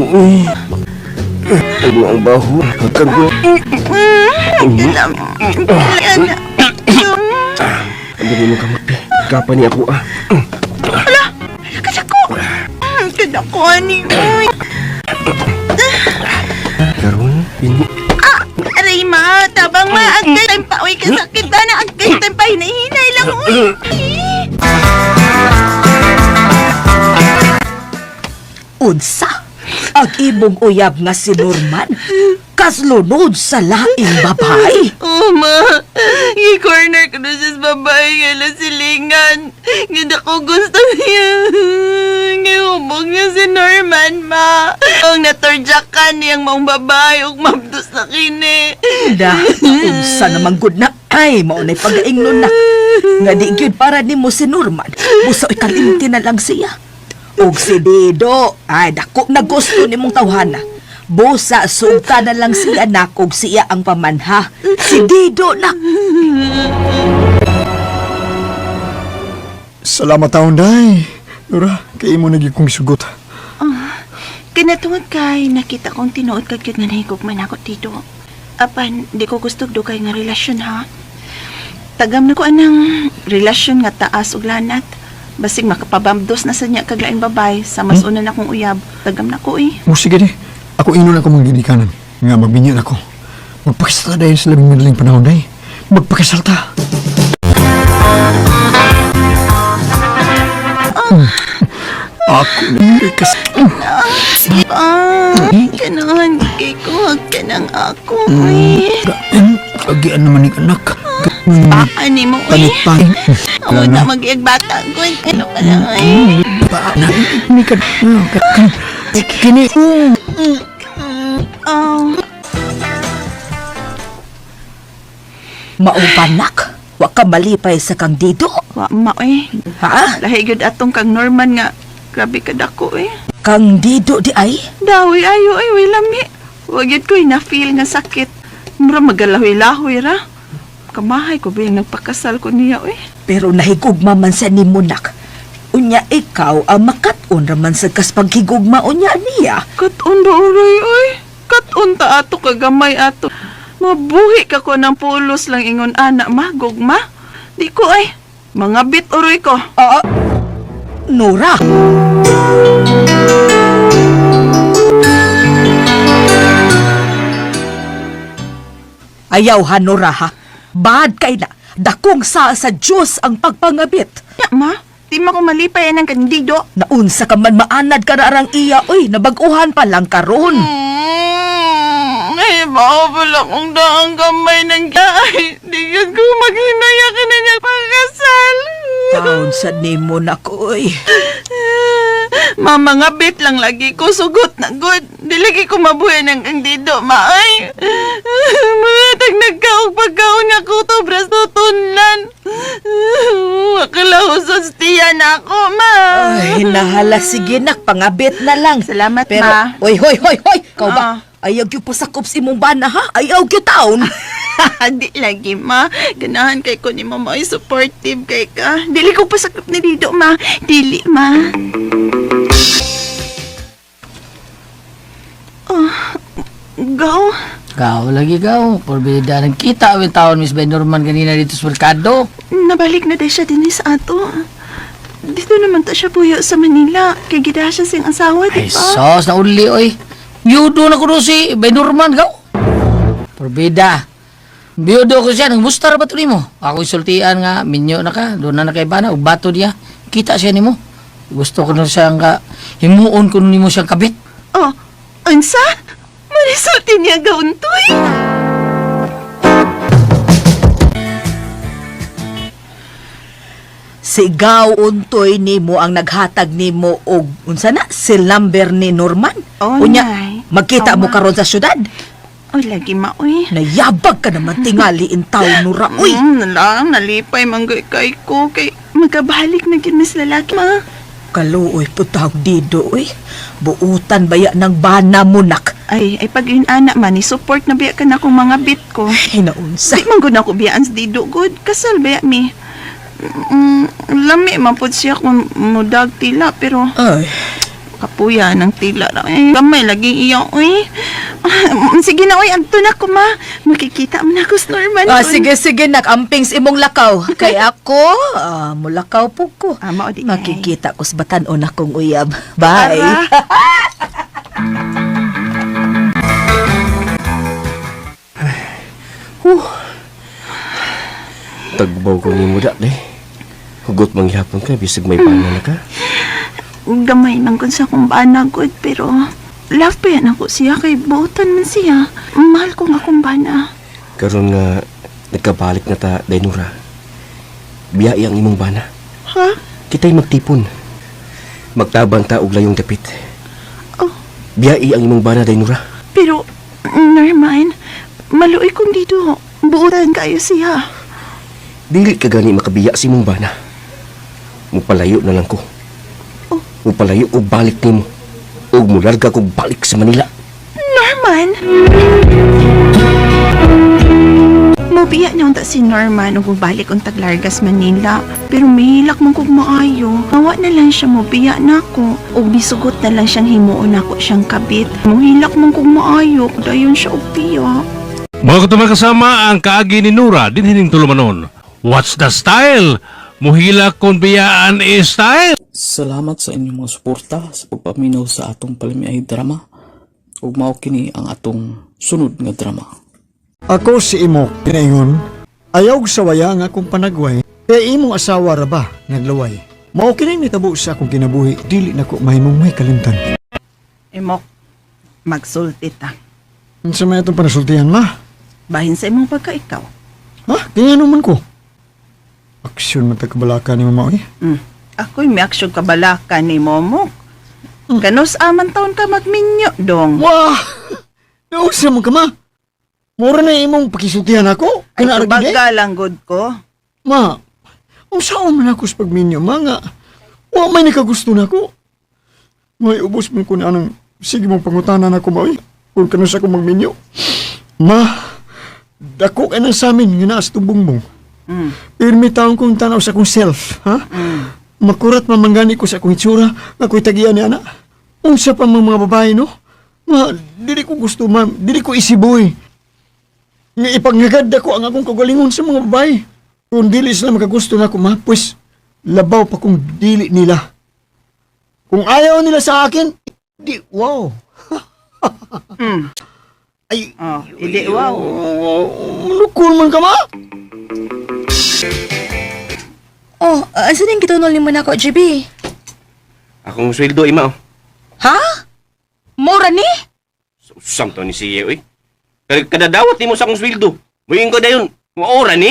[SPEAKER 7] Uy. Ay, mo ang baho. Hagkan ko.
[SPEAKER 5] Kalam.
[SPEAKER 7] Ang dali mong kamot, be. Kapa ni ako, ah.
[SPEAKER 5] Kadako. Kadako ani. Uy.
[SPEAKER 7] Karon, bini.
[SPEAKER 5] Aray ma, tabang ma, agkay time pa, uy, kasakit na, agkay time pa, hinahinay lang, uy.
[SPEAKER 12] Unsa? Ang imong uyab nga si Norman kaslunod sa laing babae.
[SPEAKER 5] Oh, ma, i-corner ko na siya sa babae nga lang silingan. Nga ako gusto niya. Nga humog niya si Norman, ma. Ang natorjakan niyang maong babae ug mabdos na kini.
[SPEAKER 12] Da, unsa naman gud na ay mao nay pagaingnon na. Nga di gyud para nimo si Norman. Busa oy kalimti na lang siya. Og si Dido, ay dako na gusto nimong tawhana. Busa sugta na lang siya nak og siya ang pamanha. Si Dido nak.
[SPEAKER 4] Salamat taon, day. Nora, kay imo nagi kong sugot.
[SPEAKER 5] Kinatungod kay nakita kong tinuod ka gyud nga nahigog man ako dito. Apan di ko gusto dugay nga relasyon ha. Tagam na ko anang relasyon nga taas ug lanat. Basig makapabamdos na sa niya kag laing babay sa mas una na akong uyab. Tagam na ko eh.
[SPEAKER 4] Mo sige di. Ako inon ako mga ginikanan. Nga magbinyan ako. Magpakasal ta dahil sa labing madaling panahon day. Magpakasal ta. Ako na kas...
[SPEAKER 5] Ah, ganahan kay ko hag ka ng ako eh.
[SPEAKER 4] Agian naman ni anak.
[SPEAKER 5] Ani mo eh.
[SPEAKER 4] Panit-panit.
[SPEAKER 5] Amo na mag-iag bata ko. Ano ka lang eh.
[SPEAKER 4] Pa na ni ka. Kini.
[SPEAKER 5] Oh.
[SPEAKER 12] Maupanak. Wa ka malipay sa kang Dido.
[SPEAKER 5] Wa ma eh.
[SPEAKER 12] Ha?
[SPEAKER 5] Lahi gyud atong kang Norman nga grabe ka dako eh.
[SPEAKER 12] Kang Dido di ay?
[SPEAKER 5] Dawi ayo ay way lami. Wa gyud ko'y na-feel nga sakit. Mura magalahoy-lahoy ra. Kamahay ko biyang nagpakasal ko niya eh.
[SPEAKER 12] Pero nahigugma man sa nimo nak. Unya ikaw ang makat-on raman sa kas paghigugma unya niya.
[SPEAKER 5] Kat-on ba oray oy? Kat-on ta ato kagamay ato. Mabuhi ka ko ng pulos lang ingon ana ma, gugma. Di ko ay. Mga bit oroy ko.
[SPEAKER 12] Ah, Nora! Ayaw ha, Nora ha. Bad kay na. Dakong sa Diyos ang pagpangabit.
[SPEAKER 5] Ya, ma, di ma ko malipay ang kandido.
[SPEAKER 12] Naunsa ka man maanad ka na arang iya, uy, nabaguhan pa lang karon.
[SPEAKER 5] Ay, baka pala kong daang kamay ng gay. Di yun ko maghinaya ka na niya pagkasal.
[SPEAKER 12] Taon sa nimo na ko, uy.
[SPEAKER 5] Mama nga bit lang lagi ko sugot na good. Di lagi ko mabuhay ng kang dido, ma. Ay, mga tag nagkaog pagkaon nga ko to, bras tutunlan. Akala ko sa tiyan ako, ma.
[SPEAKER 12] Ay, nahala, sige nak, pangabit na lang.
[SPEAKER 5] Salamat,
[SPEAKER 12] Pero,
[SPEAKER 5] ma.
[SPEAKER 12] Oy, hoy, hoy, hoy! Kau ba?
[SPEAKER 5] Ah.
[SPEAKER 12] Ayaw gyud pasakop sa imong bana, ha? Ayaw gyud taon.
[SPEAKER 5] Di lagi, ma. Ganahan kay ko ni mama ay supportive kay ka. Dili ko pasakop ni Dido, ma. Dili, ma. Oh, go.
[SPEAKER 9] Gaw lagi gaw. Porbida nagkita awin taon Miss Ben Norman ganina dito sa merkado.
[SPEAKER 5] Nabalik na dahil siya din sa ato. Dito naman ta siya puyo sa Manila. Kay gida siya sing asawa, di
[SPEAKER 9] Ay
[SPEAKER 5] ba?
[SPEAKER 9] sos na uli oy. Biyudo na ko do si Ben Norman gaw. Porbida. Biyudo ko siya nagmustar ba to nimo? Ako isultian nga minyo na ka, doon na kay bana ug bato niya. Kita siya nimo. Gusto ko na siyang ka himuon ko nimo siyang kabit.
[SPEAKER 5] Oh, unsa? Marisulti niya gauntoy.
[SPEAKER 12] Sigaw untoy nimo ang naghatag nimo og unsa na si number ni Norman.
[SPEAKER 5] Oh,
[SPEAKER 12] Unya,
[SPEAKER 5] nay.
[SPEAKER 12] magkita
[SPEAKER 5] Oh,
[SPEAKER 12] mo
[SPEAKER 5] ma.
[SPEAKER 12] karon sa syudad.
[SPEAKER 5] Oh, lagi ma, uy.
[SPEAKER 12] Nayabag ka naman tingali in taon Nora. Uy,
[SPEAKER 5] Nalang, nalipay manggay kay ko. Kay magkabalik na gid mis lalaki, ma.
[SPEAKER 12] kaluoy putang dido uy. Buutan baya ng bana mo nak.
[SPEAKER 5] Ay, ay pag yun ana man, ni-support na biya ka na akong mga bit ko.
[SPEAKER 12] Hinaunsa.
[SPEAKER 5] Di man gud ako biyaan sa dido gud. Kasal biya mi. Lami man pud siya kung mudag tila pero
[SPEAKER 12] Ay,
[SPEAKER 5] kapuya ng tila ra. Eh, gamay lagi iya oy.
[SPEAKER 8] Sige na, oy, adto na ko, ma. Makikita mo na ako sa Norman.
[SPEAKER 5] Ah, sige, sige, nak. Amping sa imong lakaw. Kay ako, mulakaw po ko.
[SPEAKER 8] Ah, mao di ay.
[SPEAKER 5] Makikita ko sa batan-on akong uyab. Bye.
[SPEAKER 8] Tara.
[SPEAKER 7] Tagbaw ko nimo da, day. Hugot manghihapon ka, bisag may bana na ka.
[SPEAKER 8] Gamay man kun sa akong bana, good, pero love pa yan ako siya kay buotan man siya. Mahal ko nga akong bana.
[SPEAKER 7] Karon nga nagkabalik na ta, Dainura. Biyai ang imong bana.
[SPEAKER 8] Ha?
[SPEAKER 7] Kita'y magtipon. Magtabang ta og layong dapit.
[SPEAKER 8] Oh.
[SPEAKER 7] Biyai ang imong bana, Dainura.
[SPEAKER 8] Pero, Norman, maluoy kong dito. Buotan kayo siya.
[SPEAKER 7] Dili ka gani makabiya sa imong bana. Mupalayo na lang ko.
[SPEAKER 8] Oh.
[SPEAKER 7] Mupalayo ko balik nimo. Ug mularga ko balik sa Manila.
[SPEAKER 8] Norman! Mubiya niya unta si Norman ug mobalik untag Largas, Manila. Pero mahilak man kog maayo. Mawa na lang siya mobiya nako ug nisugot na lang siyang himuon nako siyang kabit. Mohilak man kog maayo dayon siya og biya.
[SPEAKER 10] Mga katong kasama ang kaagi ni Nura din hining tulumanon. What's the style? Muhila kung biyaan is style.
[SPEAKER 2] Salamat sa inyong mga suporta sa pagpaminaw sa atong palamiay drama ug mao kini ang atong sunod nga drama.
[SPEAKER 4] Ako si Imok, pinaingon. Ayaw sa waya nga akong panagway, kay imong asawa ra ba naglaway. Mao kini nitabo sa akong kinabuhi, dili nako mahimong may kalimtan.
[SPEAKER 8] Imok, magsulti ta.
[SPEAKER 4] Unsa may atong panasultihan, ma?
[SPEAKER 8] Bahin sa imong pagka ikaw.
[SPEAKER 4] Ha? Kaya man ko? Aksyon man tagkabalaka ni mama oy.
[SPEAKER 8] Ako'y miaksyon kabalaka ni Momok. Kanus aman taon ka magminyo, dong.
[SPEAKER 4] Wah! Nausa man ka ma? Mura na imong pakisultihan ako?
[SPEAKER 8] Ay,
[SPEAKER 4] Kana ra gid, eh?
[SPEAKER 8] tubaga lang good ko.
[SPEAKER 4] Ma, unsaon man ako sa pagminyo, ma nga. Wa may nakagusto na ako. May ubos man ko na anong sige mong pangutanan ako, ma, oy. Kung kanus ako magminyo. Ma, dako ka na sa amin nga naa sa tubong mo. Pirmi taon kong tanaw sa akong self, ha? Makurat mamanggani ko sa akong itsura, nga ako'y tagian ni ana. Unsa pa mga mga babae, no? Ma, dili ko gusto, ma. Dili ko isiboy. Nga ipangagad ako ang akong kagalingon sa mga babae. Kung dili sila makagusto na ako, ma, pues, labaw pa kung dili nila. Kung ayaw nila sa akin, di, wow. Ay,
[SPEAKER 8] Oh, hindi, wow.
[SPEAKER 4] Lukol man ka, ma.
[SPEAKER 6] Oh, asa din gitunol nimo nako, GB?
[SPEAKER 7] Akong sweldo, ima. Oh.
[SPEAKER 6] Ha? Mura ni?
[SPEAKER 7] Usang to ni siya, oy. Kadadawat nimo sa akong sweldo. Muingin ko dayon. Maura ni?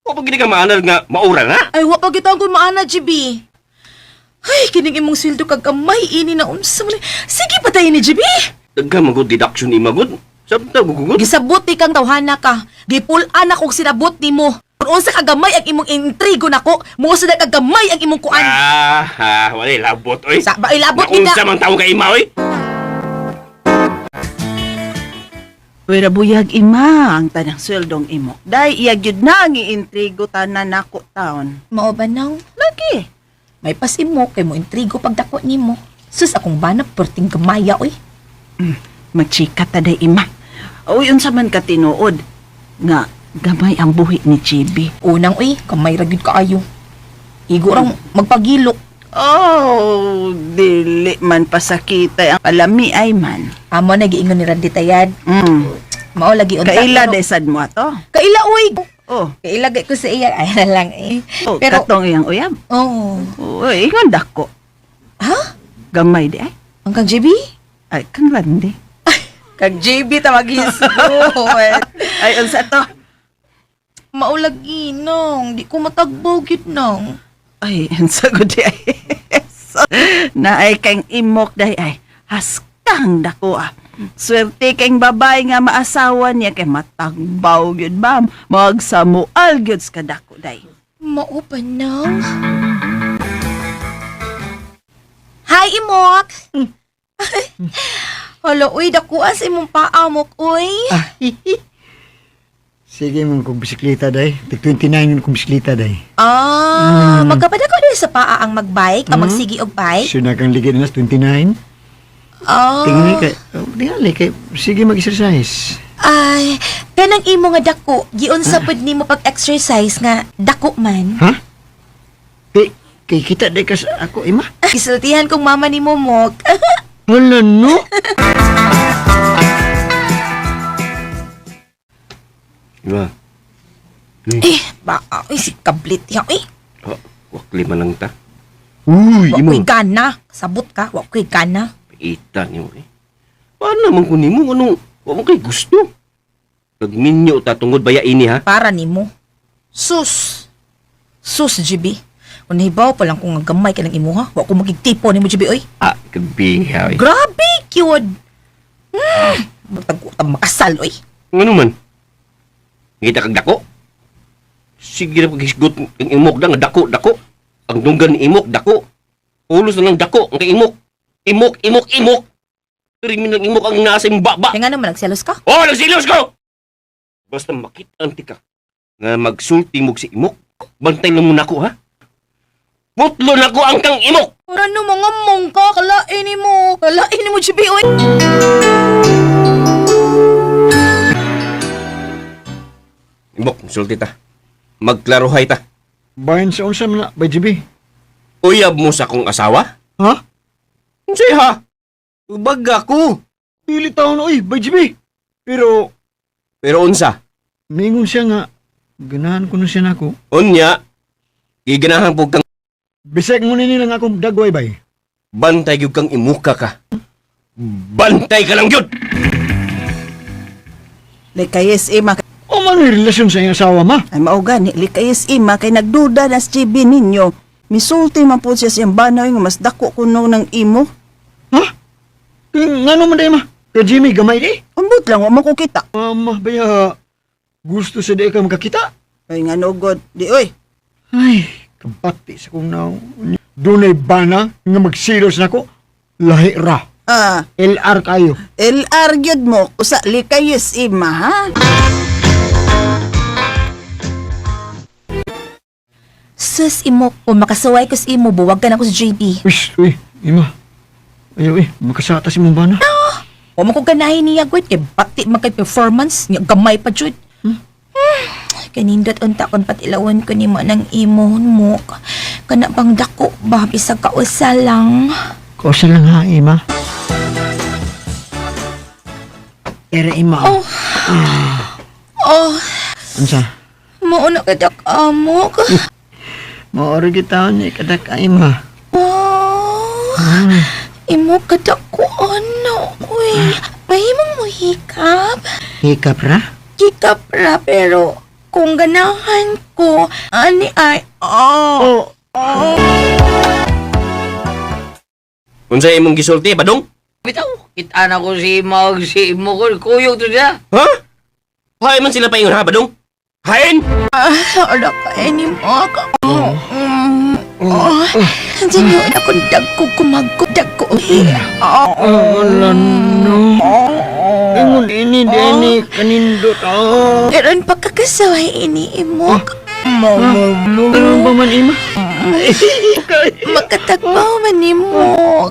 [SPEAKER 7] Wa pa gid ka maanal nga maura na.
[SPEAKER 6] Ay, wa pa kita kung maana, GB. Ay, kining imong sweldo kag gamay ini na unsa man. Sige patayin ni GB.
[SPEAKER 7] Daghan man gud deduction ima gud. Sabta gugugod.
[SPEAKER 6] Gisabot ni kang tawhana ka. Gipul-an akong sinabot nimo. Kung unsa ka gamay ang imong intrigo nako, mo sa ka gamay ang imong kuan.
[SPEAKER 7] Ah, ah, wala labot oy.
[SPEAKER 6] Sa ba ilabot
[SPEAKER 7] Naunsa
[SPEAKER 6] kita.
[SPEAKER 7] man tawo ka ima oy.
[SPEAKER 8] Pero buyag ima ang tanang sweldong imo. Day iyag yun na ang iintrigo tanan nako taon.
[SPEAKER 6] Mao ba nang?
[SPEAKER 8] Lagi.
[SPEAKER 6] May pasimo kay mo intrigo pagdako nimo. Sus akong bana perting gamaya oy.
[SPEAKER 8] Magchika ta day ima. Uy, unsa man ka tinuod nga gamay ang buhi ni Chibi.
[SPEAKER 6] Unang oy, kamay ra gyud kaayo. Igo rang magpagilok.
[SPEAKER 8] Oh, dili man pasakita ang alami ay man.
[SPEAKER 6] Amo na giingon ni Randy Tayad. Mao lagi unta.
[SPEAKER 8] Kaila
[SPEAKER 6] pero-
[SPEAKER 8] day sad mo ato.
[SPEAKER 6] Kaila oy.
[SPEAKER 8] Oh.
[SPEAKER 6] Kaila gay ko sa iya ay na lang eh.
[SPEAKER 8] Oh,
[SPEAKER 6] Pero
[SPEAKER 8] katong iyang uyab.
[SPEAKER 6] oh.
[SPEAKER 8] Uy, ingon dako.
[SPEAKER 6] Ha?
[SPEAKER 8] Gamay di ay.
[SPEAKER 6] Ang kang JB?
[SPEAKER 8] Ay, kang Randy.
[SPEAKER 6] Kag JB ta maghisgot.
[SPEAKER 8] Ay, unsa to?
[SPEAKER 6] Maulagi nang, di ko matagbaw gyud nang.
[SPEAKER 8] Ay, unsa gud di ay. So, naay kang imok day ay. Haskang dako ah. Swerte kang babae nga maasawa niya kay matagbaw gyud ba. Magsamual gyud sa kadako day.
[SPEAKER 6] Mao pa nang. Hi Imok. Hala, uy, dakuan sa imong paamok, uy.
[SPEAKER 4] Sige man kong bisikleta day. Tig 29 yun kong bisikleta day.
[SPEAKER 6] Ah, magkapadako din sa paa ang magbike, ang magsigi og bike.
[SPEAKER 4] Sure na kang ligid na 29.
[SPEAKER 6] Oh.
[SPEAKER 4] Tingnan kay, tingali kay, sige mag-exercise.
[SPEAKER 6] Ay, kanang imo nga dako, giunsa pud nimo pag-exercise nga dako man.
[SPEAKER 4] Ha? Kay, kay kita di ka sa ako, ima?
[SPEAKER 6] Gisultihan kong mama nimo Mok.
[SPEAKER 4] Wala no?
[SPEAKER 7] Ima,
[SPEAKER 6] Eh, ba, ay, si kablit ya, eh.
[SPEAKER 7] oh, wakli man lang ta. Uy,
[SPEAKER 6] Wa
[SPEAKER 7] ima.
[SPEAKER 6] ko'y gana. Sabot ka, wa ko'y gana.
[SPEAKER 7] Ita niyo eh. Paano naman ko nimo anong wa mo kay gusto? Nagminyo ta tungod baya ini ha?
[SPEAKER 6] Para nimo. Sus. Sus, GB. Kung nahibaw pa lang kung nga gamay ka ng imuha, wa ko magigtipo nimo, GB, oy.
[SPEAKER 7] Ah, kabiha eh.
[SPEAKER 6] Grabe, cute. Matag makasal, oy.
[SPEAKER 7] Ngano man? Ngita kag dako? Sige na paghisgot ang imok da nga dako dako. Ang dunggan ni imok dako. Ulos na lang dako ang kay imok. Imok imok imok. Pero lang imok ang nasa imong baba.
[SPEAKER 6] Kaya nga naman, nagselos ka?
[SPEAKER 7] Oh, nagsilos ko! Basta makita ang tika nga magsulti mo si imok. Bantay lang mo nako ha. Putlo nako ang kang imok.
[SPEAKER 6] Ano mga mong ka? Kalain mo. Kalain mo, GB, oy.
[SPEAKER 7] Imok, sulti ta. Magklarohay ta.
[SPEAKER 4] Bayan sa unsa man na, by GB.
[SPEAKER 7] Uyab mo sa akong asawa?
[SPEAKER 4] Ha?
[SPEAKER 7] Unsay ha? Baga ko.
[SPEAKER 4] Pili taon, oy, by GB. Pero,
[SPEAKER 7] Pero unsa?
[SPEAKER 4] mingon siya nga, ganahan ko na siya nako.
[SPEAKER 7] Unya, giganahan po kang
[SPEAKER 4] Bisag mo nila nga akong dagway bay.
[SPEAKER 7] bantay gyud kang imuka ka. Bantay ka lang gyud.
[SPEAKER 8] Likayes ima.
[SPEAKER 4] O man may relasyon sa iyong asawa ma.
[SPEAKER 8] Ay mao gani, likayes ima kay nagduda na si GB ninyo. Misulti man po siya siyang banaw nga mas dako kuno ng imo.
[SPEAKER 4] Ha? Kaya ngano man day ma? Kay Jimmy gamay di?
[SPEAKER 8] Ambot lang wa man ko kita.
[SPEAKER 4] Mama, baya, gusto sa di ka makakita.
[SPEAKER 8] Ay nga no god, di oy.
[SPEAKER 4] Ay, kabati sa kong naong. Dunay bana nga magsilos nako. Lahi ra.
[SPEAKER 8] Ah,
[SPEAKER 4] LR kayo.
[SPEAKER 8] LR gyud mo usa likayes ima ha.
[SPEAKER 6] Sus, imo, kung makasuway ko sa imo, buwag ka na ko sa JB.
[SPEAKER 4] Uy, uy, ima. Ayaw eh, makasata si mong bana.
[SPEAKER 6] Wa man ko ganahin niya, gwed. Kay bati man kay performance. Niya, gamay pa, jud. Kanindot unta kon patilawan ko nimo ng imo mo. Kana bang dako ba bisag kausa lang.
[SPEAKER 4] Kausa lang ha, ima. Ere, ima.
[SPEAKER 6] Oh. Oh,
[SPEAKER 4] Unsa?
[SPEAKER 6] mao na ka amok.
[SPEAKER 4] Maoro kita ni kadak ima.
[SPEAKER 6] Oh. Imo kadako ano. Uy, mahimong mo hikap.
[SPEAKER 4] Hikap ra?
[SPEAKER 6] Hikap ra pero kung ganahan ko ani ay oh.
[SPEAKER 4] Oh,
[SPEAKER 7] Unsa imong gisulti badong?
[SPEAKER 9] Bitaw, kita na ko si ima og si imo ko kuyog to siya.
[SPEAKER 7] Ha? Hay man sila paingon ha badong? Hain!
[SPEAKER 6] Ah, ala ka ini mo ka. Oh. Oh. Diyan yun ako dagko kumagko dagko. Oh.
[SPEAKER 4] Ala no. Ingon ini dini kanindot. Oh.
[SPEAKER 6] Karon pagkakasaway ini imo.
[SPEAKER 4] Ano ba man ima?
[SPEAKER 6] Makatagbaw man nimo.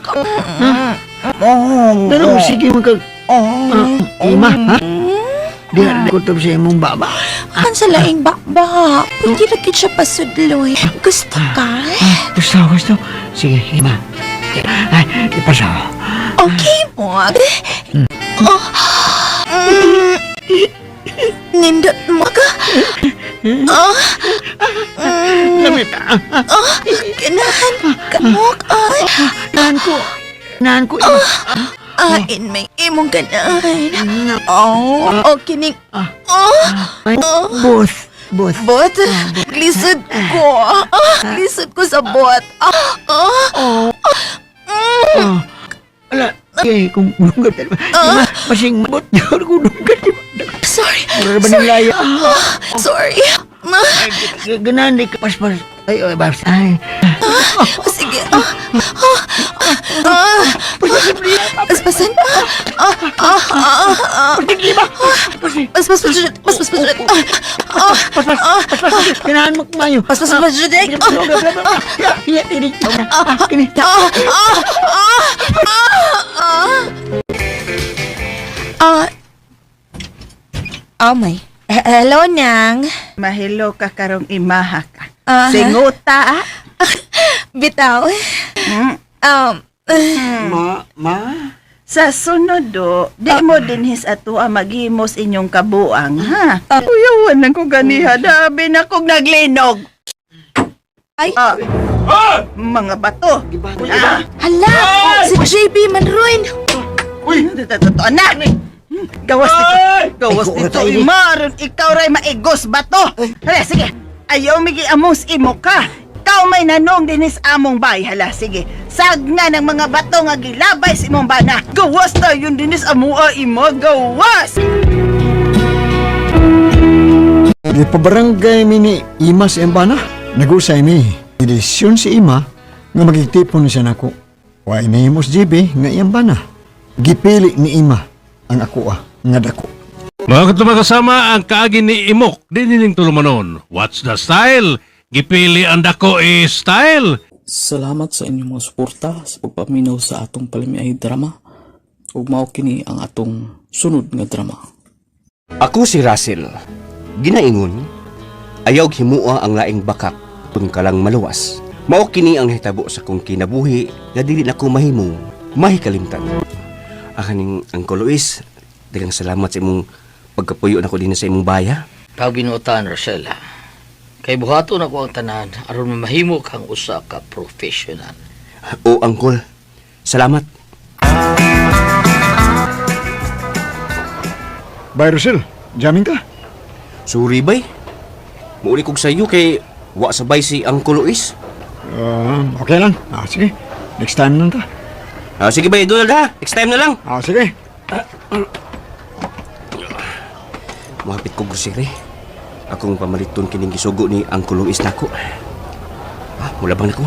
[SPEAKER 4] Pero sige man kag Ah, ima ha? Di kutob sa imong baba.
[SPEAKER 6] Ang sa laing bakba. Pwede ra gid siya pasudloy. Gusto ka?
[SPEAKER 4] Gusto, gusto. Sige, ima. Ay, ipasa.
[SPEAKER 6] Okay mo. Oh. Mm. Nindot mo ka. Oh.
[SPEAKER 4] Lamit.
[SPEAKER 6] Oh, ganahan ka mo. Ay,
[SPEAKER 4] Nahan ko. Nahan ko, ima.
[SPEAKER 6] ain may imong ganahan. Oh, oh, kining. Oh,
[SPEAKER 4] Ay, both. Both.
[SPEAKER 5] Bot? Lisod ko. Ah, lisod ko sa bot. Ah, ah.
[SPEAKER 4] Oh. Ala, okay, kung dunggat. Ima, masing mabot. Kung dunggat.
[SPEAKER 5] Sorry.
[SPEAKER 4] Mura ba ng laya?
[SPEAKER 5] Ah, sorry.
[SPEAKER 4] Ganahan di ka paspas. Ay, ay, bas. Ay.
[SPEAKER 5] Sige. Ah, ah, ah, Paspasan. Ah, ah, ah, ah. Paspas, paspas, paspas, paspas. Ah, ah, ah.
[SPEAKER 13] Kinahan mo kumayo.
[SPEAKER 5] Paspas, paspas, Ah, ah, ah, ah. Oh my. Hello, Nang.
[SPEAKER 8] Mahilo ka karong imaha ka.
[SPEAKER 5] Ah.
[SPEAKER 8] Singuta ah.
[SPEAKER 5] Bitaw.
[SPEAKER 13] Ma, ma.
[SPEAKER 8] Sa sunod do, di mo dinhis ato ang maghimos inyong kabuang, ha? Kuyawan lang ko ganiha, dabi na kong naglinog.
[SPEAKER 5] Ay.
[SPEAKER 8] Ah. Mga bato. Ah.
[SPEAKER 5] Hala! Si JB Manruin!
[SPEAKER 8] Uy, totoo na. Gawas dito. Gawas dito. Imaron, ikaw ray maigos bato. Hala, sige. Ayaw migi amos imo ka. Ikaw may nanong dinis among bay. Hala, sige. Sag nga ng mga bato nga gilabay sa imong bana. Gawas na yun dinis amua imo. Gawas!
[SPEAKER 13] Di pa barangay mi ni Ima sa Embana. Nagusay mi. Desisyon si Ima nga magigtipon siya nako. Wa inahimos GB nga iyang bana. Gipili ni Ima ang ako nga dako.
[SPEAKER 10] Mga katumakasama, ang kaagi ni Imok, dinining tulumanon. What's the style? Gipili ang dako eh style.
[SPEAKER 2] Salamat sa inyong mga suporta sa pagpaminaw sa atong palamiay drama. Ug mao kini ang atong sunod nga drama.
[SPEAKER 7] Ako si Russell. Ginaingon, ayaw himua ang laing bakak tun ka lang maluwas. Mao kini ang hitabo sa kong kinabuhi nga dili na ko mahimo, mahikalimtan. Akaning Uncle Luis, daghang salamat sa imong pagkapuyo nako dinhi sa imong baya.
[SPEAKER 9] Paginutan, Rosel, ha? Kay buhaton ako ang tanan aron mamahimo kang usa ka professional.
[SPEAKER 7] O Uncle, salamat.
[SPEAKER 13] Bay Rosel, jamming ka?
[SPEAKER 7] Sorry bay. Muuli kog sayo kay wa sabay si Uncle Luis.
[SPEAKER 13] Okay lang. Ah, sige. Next time lang ta.
[SPEAKER 7] Ah, sige bay, Donald ha. Next time na lang.
[SPEAKER 13] Ah, sige.
[SPEAKER 7] Muhapit ko grocery. Akong pamaliton kining gisugo ni Uncle Luis nako. Ah, mulabang na ko.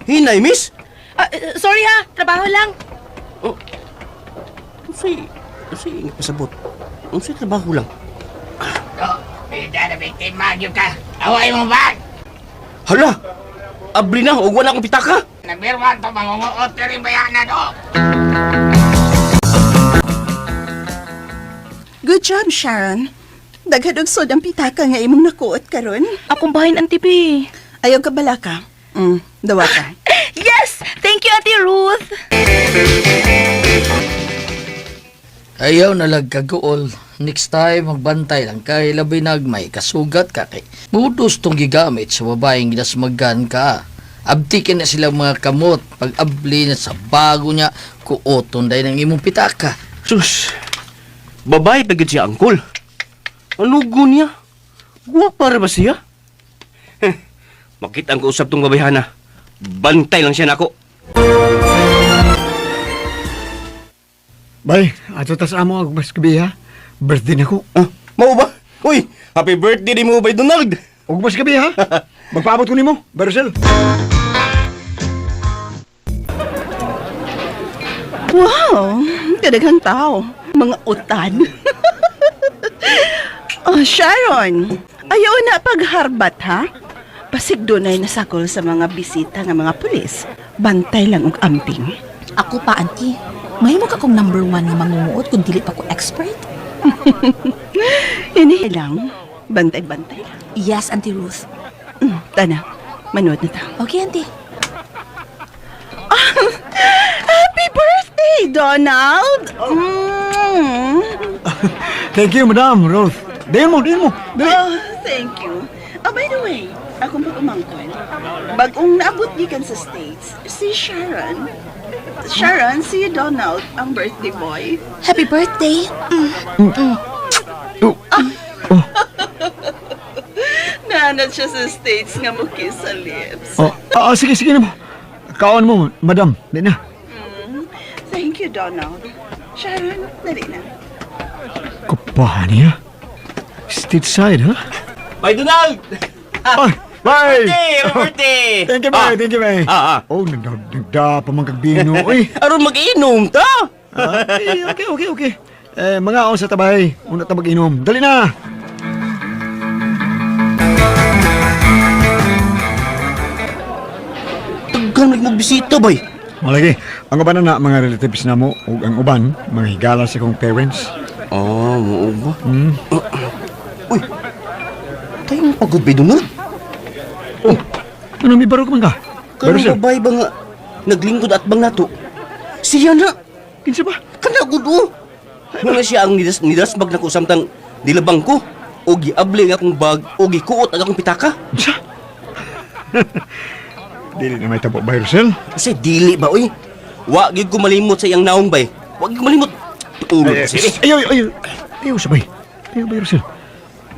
[SPEAKER 7] Hinay, miss!
[SPEAKER 5] Ah, sorry ha, trabaho lang.
[SPEAKER 7] Oh. Unsay, unsay pasabot? Unsay trabaho lang?
[SPEAKER 11] Bida na biktima, gyud ka. Away mo ba?
[SPEAKER 7] Hala! Abli na, ug wala akong pitaka.
[SPEAKER 11] Nagmirwan pa mangunguot na rin bayanan do.
[SPEAKER 8] Good job, Sharon. Daghan og sod ang pitaka nga imong nakuot karon.
[SPEAKER 5] Akong bahin, Auntie B.
[SPEAKER 8] Ayaw ka bala ka. Dawa ka.
[SPEAKER 5] Yes! Thank you, Auntie Ruth!
[SPEAKER 9] Ayaw na lang kaguol. Next time, magbantay lang kay labi nagmay kasugat ka kay. Mudos tong gigamit sa babaeng ginasmagan ka. Abtikin na sila mga kamot pag abli na sa bago niya kuoton dahil ng imong pitaka.
[SPEAKER 7] Sus! Babae pa gyud siya, Uncle. Anugo niya? Guwapa ra ba siya? Heh, makita ang kausap tong babayhana. Bantay lang siya nako.
[SPEAKER 13] Bay, ato tas amo ag mas gabi ha. Birthday na ko.
[SPEAKER 7] Ah, mao ba? Uy, happy birthday ni mo bay Donald.
[SPEAKER 13] Og mas gabi ha. Magpaabot ko nimo, Bay Rosel.
[SPEAKER 8] Wow! Kadaghang tao. Mga utan. Oh, Sharon, ayaw na pagharbat, ha? Pasig dunay nasakol sa mga bisita nga mga pulis. Bantay lang og amping.
[SPEAKER 6] Ako pa, auntie. Mahimo ka kong number one nga mangunguot kung dili pa ko expert.
[SPEAKER 8] Ini lang. Bantay-bantay lang.
[SPEAKER 6] Yes, Auntie Ruth.
[SPEAKER 8] Tana, manood na ta.
[SPEAKER 6] Okay, auntie.
[SPEAKER 8] Happy birthday, Donald!
[SPEAKER 13] Thank you, Madam Ruth. Dayon mo, dayon mo. Dali.
[SPEAKER 8] Oh, thank you. Oh, by the way, akong pag-umangkon. Bagong naabot gikan sa States, si Sharon. Sharon, si Donald, ang birthday boy.
[SPEAKER 6] Happy birthday.
[SPEAKER 13] Oh.
[SPEAKER 8] Naanad siya sa States nga mo kiss sa lips.
[SPEAKER 13] Oh, sige, sige na mo. Kaon mo, Madam. Di na.
[SPEAKER 8] Thank you, Donald. Sharon, dali na.
[SPEAKER 13] Kapahan niya. Stateside, ha?
[SPEAKER 7] Bye, Donald!
[SPEAKER 13] Bye! Bye!
[SPEAKER 7] Happy birthday!
[SPEAKER 13] Thank you, bye. Thank you, bye.
[SPEAKER 7] Ah, ah.
[SPEAKER 13] Oh, nagda pa man kag bino, uy.
[SPEAKER 7] Aron mag-inom ta!
[SPEAKER 13] Ah, eh, okay. Eh, mga ako sa tabay. Una ta mag-inom. Dali na!
[SPEAKER 7] Tagkan lagi magbisita, bay.
[SPEAKER 13] Malagi, ang uban na mga relatives na mo ug ang uban, mga higala sa kong parents.
[SPEAKER 7] Ah, mao ba? Uy. Tayo mo pagod bay, Donald.
[SPEAKER 13] Oh, ano may barog man ka?
[SPEAKER 7] Kanang
[SPEAKER 13] Sir.
[SPEAKER 7] babae ba nga naglingkod at bang nato? Siya na!
[SPEAKER 13] Kinsa ba?
[SPEAKER 7] Kana gud oh. Nga siya ang nidas bag nako samtang nilabang ko o giabli ang akong bag o gikuot ang akong pitaka.
[SPEAKER 13] Unsa? Dili na may tabo ba, Rosel?
[SPEAKER 7] Kasi dili ba oy? Wa gyud ko malimot sa iyang naong bay. Wa gyud ko malimot. Ulo
[SPEAKER 13] Ay,
[SPEAKER 7] ko sini.
[SPEAKER 13] Ayaw, ayaw. Ayaw, sabay. Ayaw, bay, Rosel.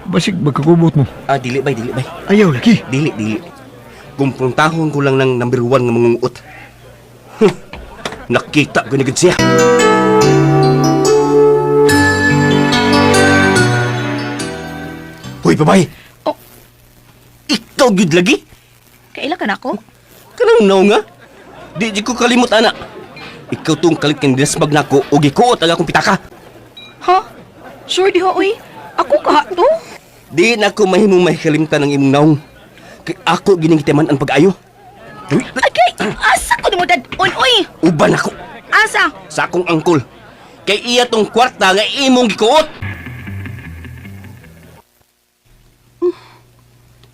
[SPEAKER 13] Basig, magkakubot mo.
[SPEAKER 7] Ah, dili bay, dili bay.
[SPEAKER 13] Ayaw, lagi.
[SPEAKER 7] Dili, dili. Kumpruntahon ko lang ng number 1 nga mangunguot. Huh. Nakita ko ni gud siya. Hoy, babay.
[SPEAKER 6] Oh.
[SPEAKER 7] Ikaw gyud lagi.
[SPEAKER 6] Kaila ka na ako?
[SPEAKER 7] Kanang naong nga. Di ko kalimot ana. Ikaw tong kalit kang dinasmag nako o gikuot ang akong pitaka.
[SPEAKER 6] Ha? Sure di ho, uy. Ako ka to?
[SPEAKER 7] Di na ko mahimong mahikalimtan ang imong naong. Kay ako gining gitiman ang pag-ayo. Uy,
[SPEAKER 6] Agay! Asa ko nimo dad-on, uy?
[SPEAKER 7] uban ako
[SPEAKER 6] Asa?
[SPEAKER 7] sa akong angkol. Kay iya tong kwarta nga imong gikuot.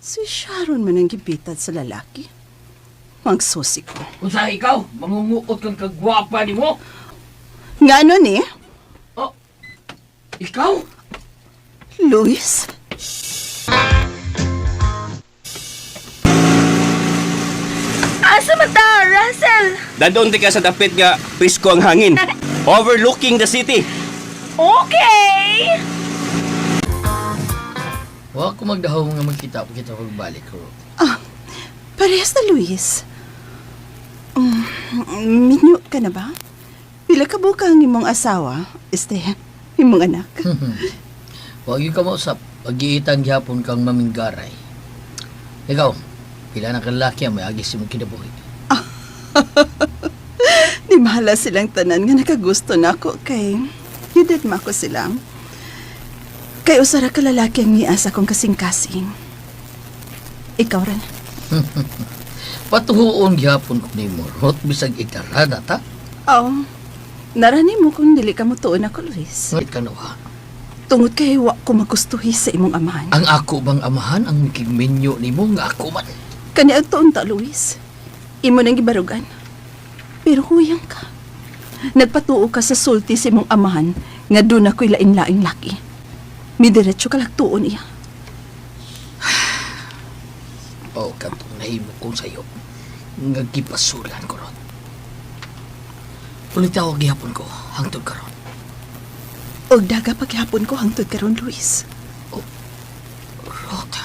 [SPEAKER 8] Si Sharon man ang gibitad sa lalaki. Magsusi ko.
[SPEAKER 9] Unsa ikaw? Mangunguot kang kagwapa nimo?
[SPEAKER 8] Nga ano ni?
[SPEAKER 9] Oh, ikaw?
[SPEAKER 8] Luis?
[SPEAKER 5] Asa man ta, Russell?
[SPEAKER 7] Dadon di ka sa dapit nga presko ang hangin. Overlooking the city.
[SPEAKER 5] Okay!
[SPEAKER 9] Wa ko magdahaw nga magkita pa kita pagbalik ko.
[SPEAKER 8] Ah, parehas na Luis. Minyo ka na ba? Pila ka buka ang imong asawa? Este, imong anak.
[SPEAKER 9] Wa gyud ka mausap. Pagiitan gyapon kang maminggaray. Ikaw, pila na ka lalaki ang may agis imong kinabuhi.
[SPEAKER 8] Di mahala silang tanan nga nakagusto na ako kay yudit ma ko sila. Kay usara ka lalaki ang niasa kong kasing-kasing. Ikaw rin.
[SPEAKER 9] Patuhuon gyapon ko nimo, Ruth, bisag idara na ta.
[SPEAKER 8] Oh, narani mo kung dili ka mo tuon ako, Luis.
[SPEAKER 9] Ngit ka na wa.
[SPEAKER 8] Tungod kay wa ko magustuhi sa imong amahan.
[SPEAKER 9] Ang ako bang amahan ang mikigminyo nimo nga ako man.
[SPEAKER 8] Kani ang tuon ta, Luis. Imo nang gibarugan. Pero huyang ka. Nagpatuo ka sa sulti sa imong amahan nga doon ako'y lain-laing laki. Midiretso ka lagtuon iya.
[SPEAKER 9] O katong nahimo kong sayo nga gipasulan ko ron. Ulit ako gihapon ko hangtod karon.
[SPEAKER 8] Og daga paghapon ko hangtod karon, Luis.
[SPEAKER 9] Ruth,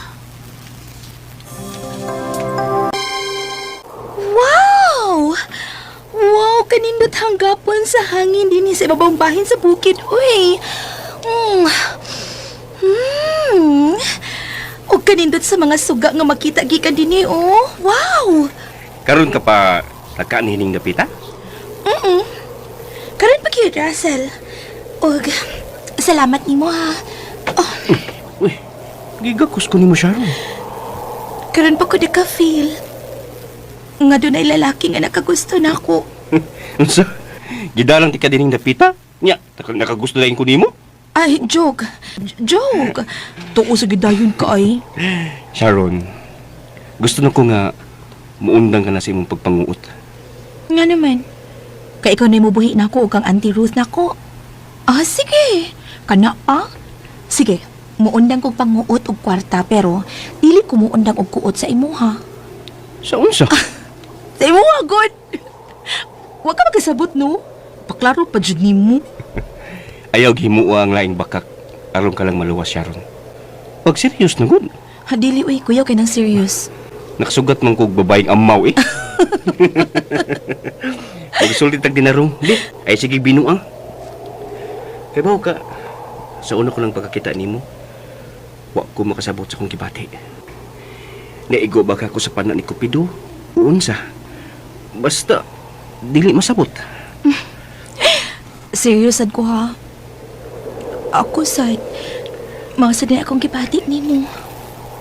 [SPEAKER 6] Wow! Wow, kanindot hanggapon sa hangin din sa ibabang bahin sa bukid, uy. Mm. Mm. Og kanindot sa mga suga nga makita gikan dinhi, oh. Wow!
[SPEAKER 7] Karon ka pa nagkaanining dapita?
[SPEAKER 6] Mm. Karon pa gyud, Russell. Og salamat nimo ha. Oh,
[SPEAKER 7] Uy, gigakos ko nimo Sharon.
[SPEAKER 6] karon pa ko naka-feel. Nga dunay lalaki nga nakagusto na ako.
[SPEAKER 7] Unsa? Gidalang ti ka dining dapita? Nya, nakagusto lain ko nimo?
[SPEAKER 6] Ay, joke. Joke. Tuo sa gidayon ka ay.
[SPEAKER 7] Sharon, gusto na ko nga muundang ka na sa imong pagpanguot.
[SPEAKER 6] Nga naman. Kay ikaw na mubuhi na ako ug kang Auntie Ruth na ako. Ah, sige. Kana pa? Sige, muundang kog panguot og kwarta pero dili ko muundang og kuot sa imuha.
[SPEAKER 7] Sa unsa?
[SPEAKER 6] Sa imuha, god! Wa ka magkasabot, no? Paklaro pa jud nimo.
[SPEAKER 7] Ayaw gihimua ang laing bakak aron ka lang maluwas, Sharon. Pag serious na gud.
[SPEAKER 6] Ha, dili uy, kuya kay nang serious.
[SPEAKER 7] Nakasugat man kog babaeng amaw eh. Magsulti tag dinarong. Di, ay sige binuang. Kay bawo ka, sa una ko lang pagkakita nimo, Wa ko makasabot sa akong gibati. Naigo ba ka ko sa pana ni Cupido? Unsa? Basta, dili masabot.
[SPEAKER 5] Serious sad ko ha. Ako sad. Mao sad na akong gibati nimo.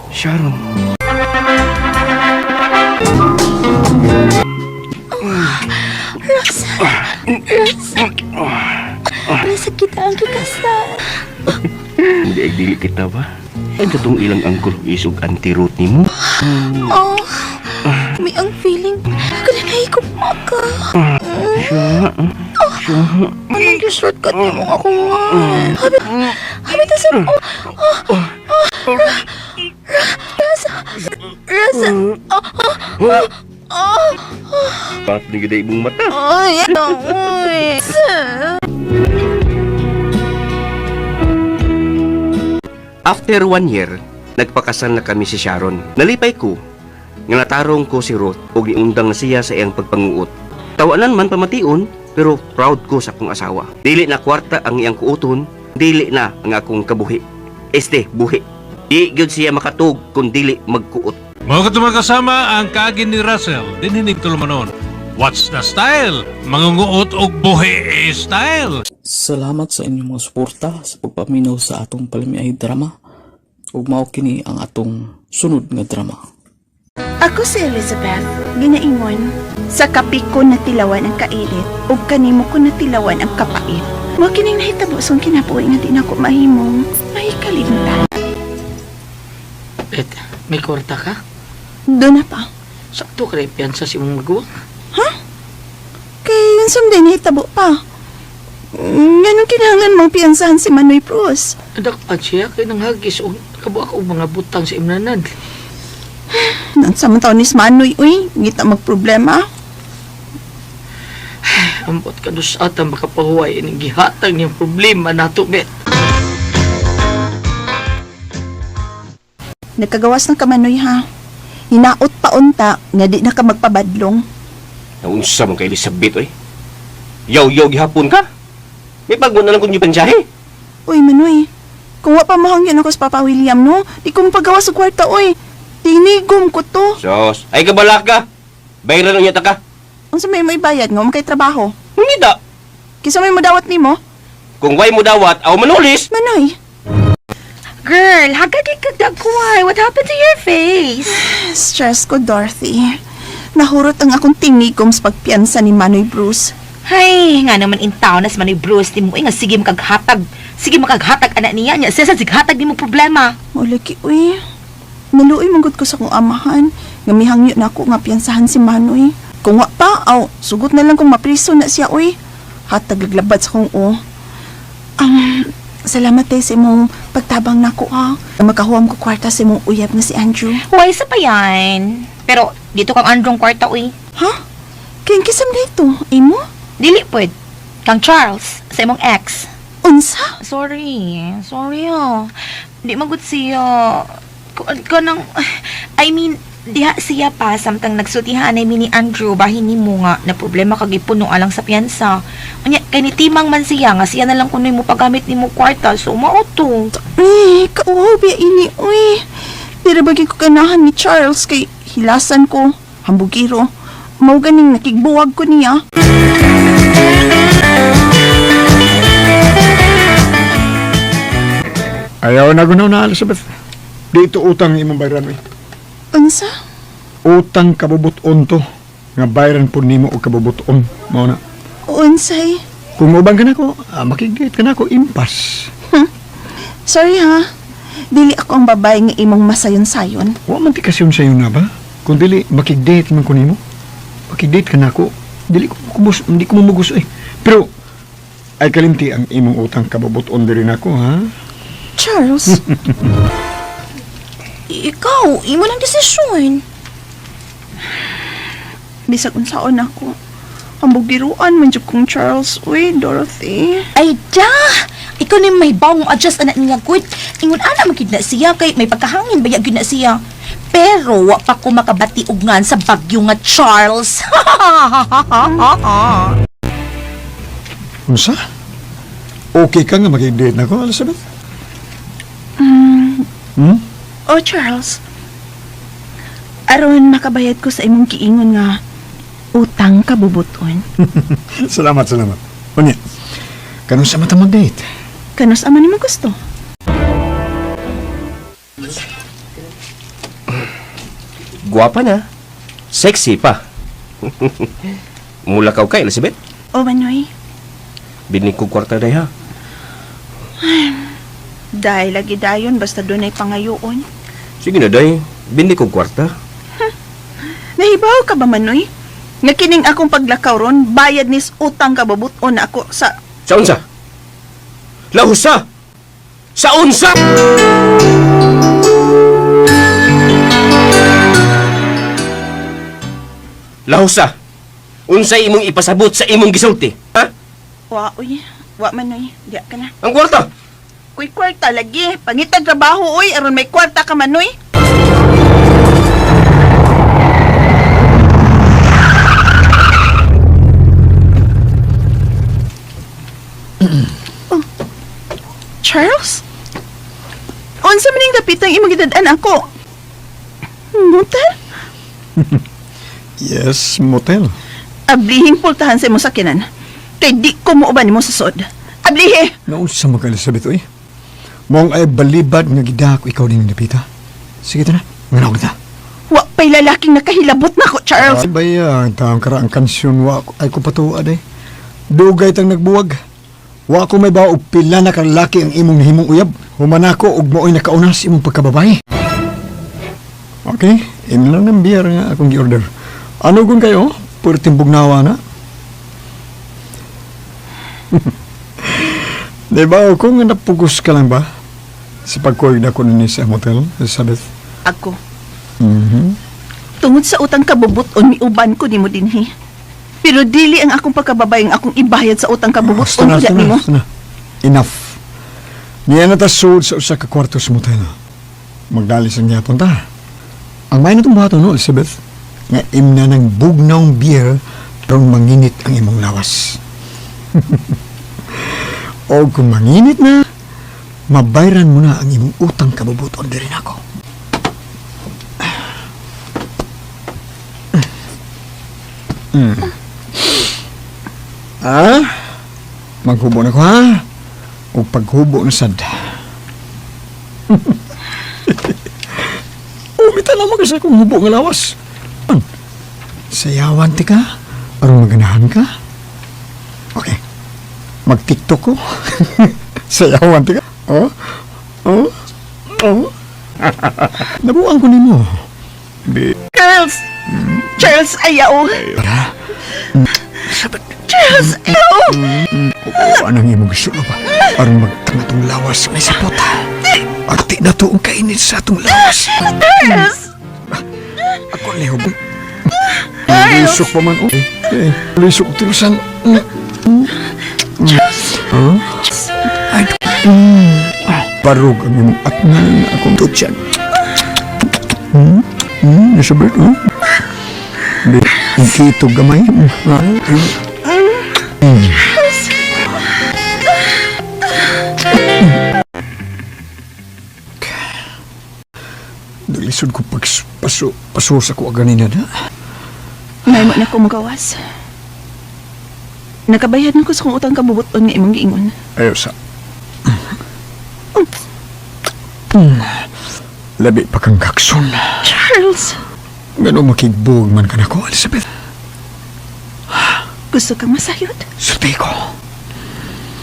[SPEAKER 7] Sharon.
[SPEAKER 5] Rosa. Rosa. Rosa kita ang kikasal.
[SPEAKER 7] Hindi ay dili kita ba? Ay katong ilang angkol isog anti-root nimo.
[SPEAKER 5] Oh, may ang feeling. Kananay ko maka.
[SPEAKER 7] Siya. Siya.
[SPEAKER 5] Anong gisort ka nimo ako nga? Habi, habi ta sa... Oh, oh, oh, ra, ra, Rosa. Rosa. Oh, oh, oh, oh.
[SPEAKER 7] Pat ni gid imong mata.
[SPEAKER 5] Ay, ay.
[SPEAKER 7] After one year, nagpakasal na kami si Sharon. Nalipay ko nga natarong ko si Ruth ug niundang na siya sa iyang pagpanguot. Tawanan man pamation, pero proud ko sa akong asawa. Dili na kwarta ang iyang kuoton, dili na ang akong kabuhi. Este, buhi. Di gyud siya makatug kung dili magkuot.
[SPEAKER 10] Mga kasama ang kaagin ni Russell, dinhinig tulumanon. What's the style? Mangunguot og buhi style.
[SPEAKER 2] Salamat sa inyong mga suporta sa pagpaminaw sa atong palamiay drama. Ug mao kini ang atong sunod nga drama.
[SPEAKER 8] Ako si Elizabeth, ginaingon. Sa kape ko natilawan ang kainit, ug kanimo ko natilawan ang kapait. Mao kining nahitabo sa akong kinabuhi nga di nako mahimong mahikalimtan.
[SPEAKER 9] Bet, may kwarta ka?
[SPEAKER 8] Doon na pa.
[SPEAKER 9] Sakto ka rin piyansa si imong maguwang.
[SPEAKER 8] Kay unsam din nahitabo pa. Nganong kinahanglan mong piyansahan si Manoy Cruz?
[SPEAKER 9] Dakpan siya kay nanghagis og kabuak og mga butang sa imnanan.
[SPEAKER 8] Nansa man taon ni si Manoy, uy. Ngita magproblema.
[SPEAKER 9] Ambot ka dos ata makapahuway ining gihatag niyang problema nato, Bet.
[SPEAKER 8] Nagkagawas ng kamanoy ha. Hinaot pa unta nga di na ka magpabadlong.
[SPEAKER 7] Naunsa man kay Elizabeth oy. Yaw-yaw gihapon ka. May pagmo na lang kung gipansahe.
[SPEAKER 8] Uy, Manoy. Kung wa pa mahangyan ako sa Papa William, no? Di ko mapagawas sa kwarta, uy. Tinigom ko to.
[SPEAKER 7] Sos, ay kabala ka. Bayaran unya ta ka.
[SPEAKER 8] Unsa may mo ibayad nga makay trabaho?
[SPEAKER 7] Ngita.
[SPEAKER 8] Kinsa may modawat nimo?
[SPEAKER 7] Kung way mo dawat, aw manulis.
[SPEAKER 8] Manoy.
[SPEAKER 6] Girl, hagagi kag dagkway. What happened to your face?
[SPEAKER 8] Stress ko, Dorothy. Nahurot ang akong tinigom sa pagpiyansa ni Manoy Bruce.
[SPEAKER 6] Hay, nga naman in town as manoy Bruce ni mo eh, nga sige makaghatag. Sige makaghatag anak niya nya. Siya sa sighatag nimo problema.
[SPEAKER 8] Maulagi, uy. Naluoy manggod ko sa kong amahan. Nga mihangyo na ako nga piyansahan si Manoy. Kung wa pa, aw, sugot na lang kung mapriso na siya, uy. Hatag laglabad sa kong o. Salamat eh sa imong pagtabang nako ha. Makahuam ko kwarta sa imong uyab nga si Andrew.
[SPEAKER 6] Huwag sa pa yan. Pero dito kang androng kwarta uy.
[SPEAKER 8] Ha? Kaya kisam na ito, imo?
[SPEAKER 6] Dili pwed. Kang Charles, sa imong ex.
[SPEAKER 8] Unsa?
[SPEAKER 6] Sorry. Sorry ah. Di magud siya. Kanang, I mean, diha siya pa samtang nagsultihan ay ni Andrew bahin nimo nga na problema kag ipuno alang sa piyansa. Unya kay ni timang man siya nga siya na lang kunoy mo paggamit nimo kwarta so mao to.
[SPEAKER 8] Uy, kauhaw biya ini, uy. Pero bagay ko ganahan ni Charles kay hilasan ko, hambugiro. Mao ganing nakigbuwag ko niya.
[SPEAKER 13] Ayaw na gunaw na, Elizabeth. Dito utang imong bayran, eh.
[SPEAKER 8] Unsa?
[SPEAKER 13] Utang kabubuton to. Nga bayran po nimo og kabubuton. Mao na.
[SPEAKER 8] Unsay?
[SPEAKER 13] Kung ubang ka nako, makigdate ka nako impas.
[SPEAKER 8] Sorry ha. Dili ako ang babae nga imong masayon-sayon.
[SPEAKER 13] Wa man ti kasyon sayo na ba? Kung dili makigdate man ko nimo. Makigdate ka nako. Dili ko kubos, hindi ko mamugos eh. Pero ay kalimti ang imong utang kabubuton diri nako ha.
[SPEAKER 8] Charles,
[SPEAKER 5] Ikaw, imo lang desisyon.
[SPEAKER 8] bisag unsaon ako. Hambugiruan man jud kong Charles. Uy, Dorothy.
[SPEAKER 6] Ay da! Ikaw ni may bawong adjust anak niya good. Ingon ana man gid na siya kay may pagkahangin baya gyud na siya. Pero wa pa ko makabati og ngan sa bagyo nga Charles.
[SPEAKER 13] Unsa? Okay ka nga makigdate nako, Elizabeth? Hmm?
[SPEAKER 8] Oh, Charles. Aron makabayad ko sa imong giingon nga utang kabubuton.
[SPEAKER 13] Salamat, salamat. Unya, kanus sa mata mag-date?
[SPEAKER 8] Kanus ama nimo gusto?
[SPEAKER 7] Guwapa na. Sexy pa. Mulakaw ka, Elizabeth.
[SPEAKER 8] O, Manoy.
[SPEAKER 7] Binig ko kwarta day ha.
[SPEAKER 8] Dahil lagi dayon basta dunay pangayoon.
[SPEAKER 7] Sige na day, binig ko kwarta.
[SPEAKER 8] Nahibaw ka ba, Manoy? Nga kining akong paglakaw ron, bayad nis utang kabubuton na ako sa...
[SPEAKER 7] Sa unsa? Lahusa! Sa unsa! Lahusa! Unsay imong ipasabot sa imong gisulti? Ha?
[SPEAKER 8] Wa, uy. Wa, Manoy. Diya ka na.
[SPEAKER 7] Ang kwarta!
[SPEAKER 8] Kuy kwarta lagi. Pangitag trabaho, uy. Aron may kwarta ka, Manoy. Oh. Charles? Unsa man ning dapitang imong gidad-an ako? Motel?
[SPEAKER 13] Yes, motel.
[SPEAKER 8] Ablihing pultahan sa imong sakinan. Kay di ko muuban nimo sa sod. Ablihi!
[SPEAKER 13] Naunsa mo ka, Elizabeth, uy? Mong ay balibad nga gidako ikaw din napita. Sige ta na, nganaw kita.
[SPEAKER 8] Wa pa'y lalaking nakahilabot na ko, Charles.
[SPEAKER 13] Ay, baya, ang taong kara ang kansyon, wa ko- ay ko patuwa day. Dugay tang nagbuwag. Wa ko may bao og pila na kalaki ang imong nahimong uyab. Human ako og maoy nakauna sa imong pagkababae. Okay, im lang ng beer nga akong gi-order. Ano gun kayo? Purting bugnawa na. Di ba, kung napugos ka lang ba? Sa pagkuyog na ko ni sa motel, Elizabeth.
[SPEAKER 8] Ako,
[SPEAKER 13] Mhm.
[SPEAKER 8] tungod sa utang kabubuton, miuban ko nimo dinhi. Pero dili ang akong pagkababay ang akong ibayad sa utang
[SPEAKER 13] Basta
[SPEAKER 8] kabubuton
[SPEAKER 13] na,
[SPEAKER 8] ko
[SPEAKER 13] basta na,
[SPEAKER 8] nimo.
[SPEAKER 13] basta na. Enough. Niya na ta sud sa usa ka kwarto sa motel. Magdalis ang gyapon ta. Ang may natong buhaton no, Elizabeth, nga imna ng bugnawng beer aron manginit ang imong lawas. O kung manginit na, mabayran mo na ang imong utang kabubuton diri nako. Ah? Maghubo na ko ha? O paghubo na sad. Umita naman kasi akong hubo nga lawas. Sayawan ti ka? Aron maganahan ka? Okay. Mag-tiktok ko. Sayawan ti ka? Oh? Oh? Oh? Nabuang ko nimo. Di.
[SPEAKER 8] Charles! Charles, ayaw!
[SPEAKER 13] Tara.
[SPEAKER 8] Charles, ayaw!
[SPEAKER 13] Oo, anong imong gusto ba? Aron magtanga tong lawas may sapot. Ati na to ang kainit sa atong lawas.
[SPEAKER 8] Charles!
[SPEAKER 13] Ako leho. Lisok pa man. Oh. Eh, lisok tirusan. Huh? Ay, Barog ang imong atngan akong tutsan. Hmm? Elizabeth, hmm? Di, ang kitog gamay. Naglisod ko pag paso, paso sa ko ganina na.
[SPEAKER 8] May mo na ko magawas. Nakabayad na ko sa kong utang kabubuton nga imong giingon.
[SPEAKER 13] Ayaw sa... Labi pa kang kakson.
[SPEAKER 8] Charles!
[SPEAKER 13] Gano makigbog man ka na ko, Elizabeth.
[SPEAKER 8] Gusto kang masayod?
[SPEAKER 13] Sulti ko.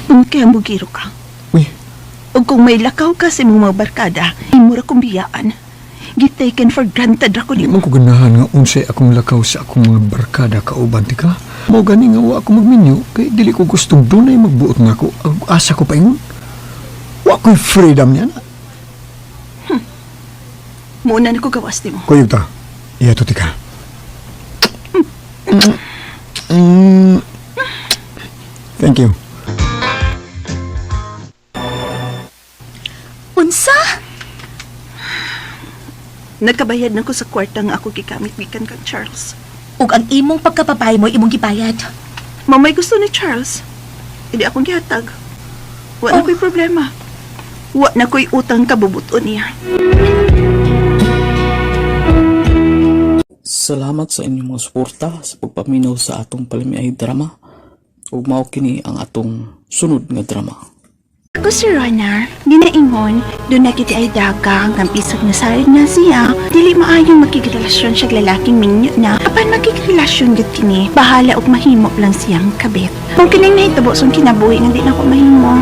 [SPEAKER 8] Kung kaya mugiro ka.
[SPEAKER 13] Uy.
[SPEAKER 8] O kung may lakaw ka sa imong mga barkada, imo ra kong biyaan. Gitaken for granted ra ko
[SPEAKER 13] Di
[SPEAKER 8] nimo.
[SPEAKER 13] man ko ganahan nga unsay akong lakaw sa akong mga barkada kauban ti ka. Mao gani nga wa ako magminyo kay dili ko gustong dunay magbuot nga ako. Ang asa ko paingon. Wa ko'y freedom niya na.
[SPEAKER 8] Muna na ko gawas nimo.
[SPEAKER 13] Kuyog ta. Iya to ti ka. Mm. Thank you.
[SPEAKER 6] Unsa?
[SPEAKER 8] Nagkabayad na ko sa kwarta nga ako gigamit gikan kang Charles.
[SPEAKER 6] Ug ang imong pagkababae mo imong gibayad.
[SPEAKER 8] Mamay gusto ni Charles. Hindi akong gihatag. Wala ko'y problema.
[SPEAKER 5] Wa na ko'y utang kabubuton niya.
[SPEAKER 2] Salamat sa inyong mga suporta sa pagpaminaw sa atong palamiay drama ug mao kini ang atong sunod nga drama.
[SPEAKER 5] Ako si Ronar, ginaingon, doon na kita ay dagang, ang pisag na sarid na siya, dili maayong makigrelasyon siya lalaking minyo na, apan makigrelasyon gud kini, bahala og mahimo lang siyang kabit. Kung kining nahitabo sa kinabuhi nga di na ko mahimo,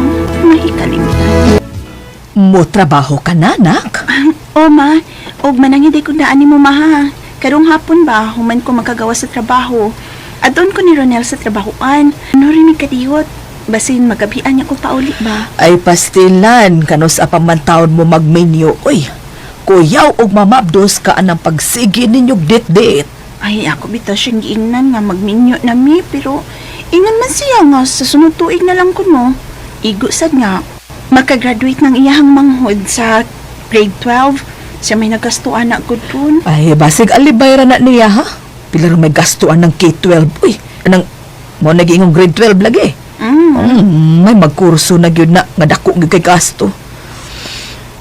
[SPEAKER 5] mahikalimtan.
[SPEAKER 12] Mo trabaho ka na, nak?
[SPEAKER 5] O ma, og manangid ko daan nimo ma ha. Karong hapon ba, human ko makagawa sa trabaho. Adon ko ni Ronel sa trabahoan. Ano rin ni kadiyot? Basin magabian niya ko pauli ba?
[SPEAKER 12] Ay pastilan kanos apamantaon mo magminyo oy. Kuyaw og mamabdos ka anang pagsige ninyo dit-dit.
[SPEAKER 5] Ay, ako bitaw siyang giingnan nga magminyo na mi, pero ingon man siya nga sa sunod tuig na lang kuno. Igo sad nga, makagraduate ng iyahang manghod sa grade 12. Siya may nagastuan na gud dun.
[SPEAKER 12] Ay basig alibay ra na niya ha. Pila ra may gastuan ng K12 uy. Anang mo nagiingong grade 12 lagi. May magkurso na gyud na nga dako gyud kay gasto.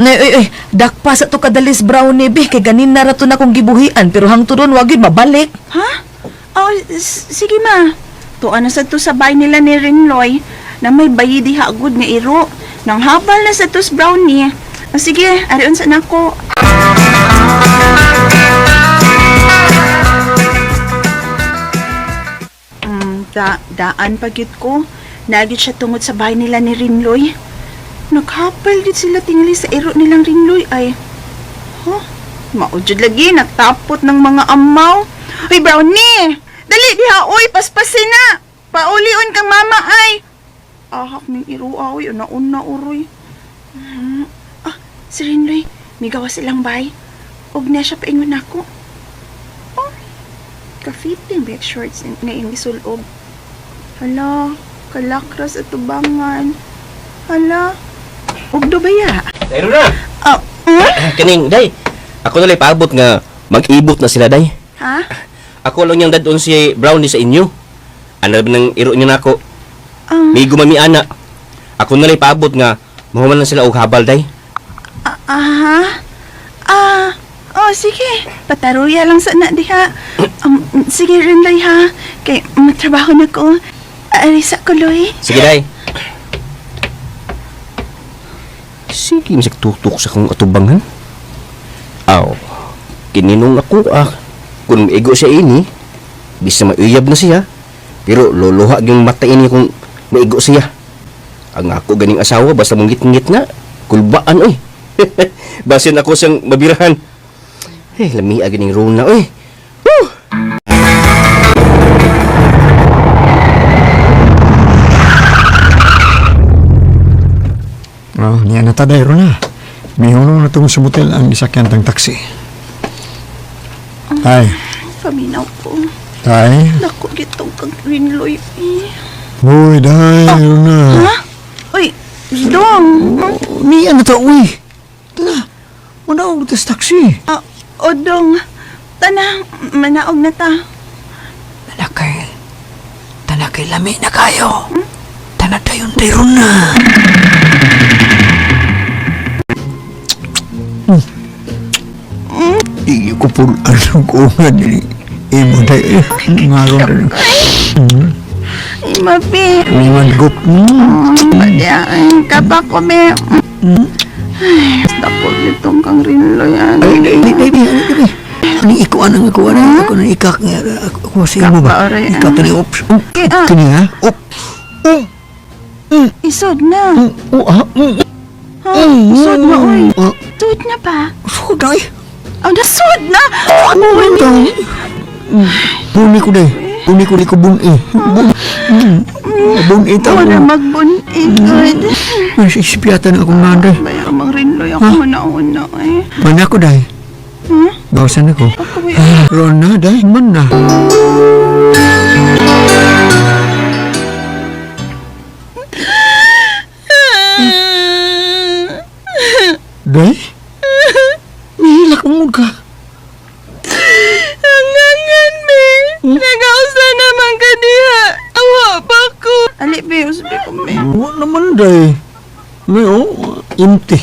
[SPEAKER 12] Nay, oy, oy, dakpa sa to kadalis brownie be kay ganin na ra to na kong gibuhian pero hangtod wa gyud mabalik.
[SPEAKER 5] Ha? Oh, sige ma. Tuan na sa to sa bahay nila ni Rinloy na may bayi diha gud nga iro. Nang habal na sa tos brownie. O, sige, arion sa nako. Daan pa gyud ko. Nagyud siya tungod sa bahay nila ni Rinloy. Naghapal gyud sila tingali sa iro nilang Rinloy ay. Huh? Maujud lagi, nagtapot ng mga amaw. Uy, Brownie! Dali diha, uy, paspasin na! Paulion kang mama ay! Ahak ning irua, uy, una-una, uroy. Ah, si Rinloy, migawa silang bay. Og na siya paingon nako. Oh, ka-fitting back shorts ngayong gisulob. Hala, kalakras at tubangan. Hala, og do baya?
[SPEAKER 7] Dayro na.
[SPEAKER 5] Ah,
[SPEAKER 7] Kaning day. Ako na paabot nga mag-ibot na sila day.
[SPEAKER 5] Ha?
[SPEAKER 7] Ako lang yung dadon si Brownie sa inyo. Ano ba nang iro niyo nako?
[SPEAKER 5] Ah.
[SPEAKER 7] May gumami ana. Ako na lang paabot nga mahuman na sila og habal day.
[SPEAKER 5] Aha. Ah, oh, sige. Pataruya lang sa na diha. Sige, Rinlay ha. Kay matrabaho na ko. Arisa ko, Loy.
[SPEAKER 7] Sige day. Sige, masig tutok sa kong atubangan. Aw, kininong ako ah. Kung maigo siya ini, bisa mauyab na siya. Pero luluha yung mata ini kung maigo siya. Ang ako ganing asawa, basta mong ngit na, kulbaan oy. Basin ako siyang mabirahan. Eh, lami ganing runa oy. Woo!
[SPEAKER 13] Oh, niya na ta day na. Mihunong na tong sumutil ang isakyan tang taxi. Tay,
[SPEAKER 5] Paminaw ko.
[SPEAKER 13] tay.
[SPEAKER 5] Naku, gitong kang Rinloy. Eh.
[SPEAKER 13] Uy, day, Rona.
[SPEAKER 5] Ha? Uy, dong.
[SPEAKER 13] Niya na ta, uy. Tala, manaog ta sa taxi.
[SPEAKER 5] Ah, o dong. Tana, manaog na ta.
[SPEAKER 9] Tanakay lami na kayo. Tanatayon tayo na.
[SPEAKER 13] Iyo ko po anong ungan ni imo day. Ngaron rin.
[SPEAKER 5] Mabi.
[SPEAKER 13] Ungan gup.
[SPEAKER 5] Padya, ay, kapa ko, be. Ay, dako nitong kang Rinloy. Ano?
[SPEAKER 13] Ay, ay, ay, ay, ay, ay. Ani iko anang ako anang ako nang ikak nga ako sa imo ba?
[SPEAKER 5] Aray,
[SPEAKER 13] Ikak ni ops.
[SPEAKER 5] Okay, ah.
[SPEAKER 13] Kini ha? Op.
[SPEAKER 5] Isod na.
[SPEAKER 13] O ah.
[SPEAKER 5] Ha? Isod na, oy.
[SPEAKER 13] Ah.
[SPEAKER 5] Sud na ba?
[SPEAKER 13] Sud ay.
[SPEAKER 5] Oh, nasud na!
[SPEAKER 13] Ano? Buni ko day. Buni ko di ko buni. Bun. Buni ta.
[SPEAKER 5] Wala magbun-i, good.
[SPEAKER 13] Mas ispiyatan akong nanday.
[SPEAKER 5] Bayar mang Rinloy ako na-una, eh.
[SPEAKER 13] Mana ko day.
[SPEAKER 5] Hmm?
[SPEAKER 13] Gawasan ako.
[SPEAKER 5] Ako, eh.
[SPEAKER 13] Rona day man na. Day? Mihilak mo ka.
[SPEAKER 5] Angangan, be. Nagausa naman ka diha. Awa pa ko. Ali, be. Usbi ko, be.
[SPEAKER 13] Wa naman day. May oh. Inti.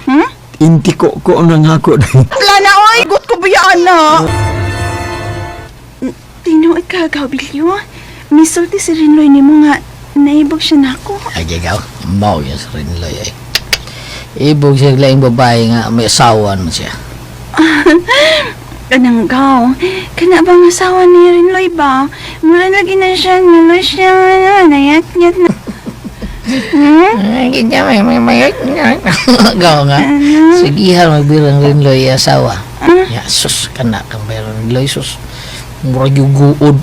[SPEAKER 13] Hmm? Inti ko ko na nga ako.
[SPEAKER 8] Wala na, oy! Gut ko ba na? Tinuod ka, Gaubilyo. Misulti si Rinloy nimo nga naibog siya nako.
[SPEAKER 9] Ay, ikaw, mau yan sa Rinloy ay. Ibog siya laing babae nga may asawa naman siya.
[SPEAKER 8] Kanang gaw, kana bang asawa ni Rinloy ba? Mura lagi na siya, nulo siya, ano, nayat-yat na.
[SPEAKER 9] Ay, ganyan, may. Gaw nga. Sigihan magbirang Rinloy asawa. Ya, sus, kana kang bayang Rinloy, sus. Murag yung guod.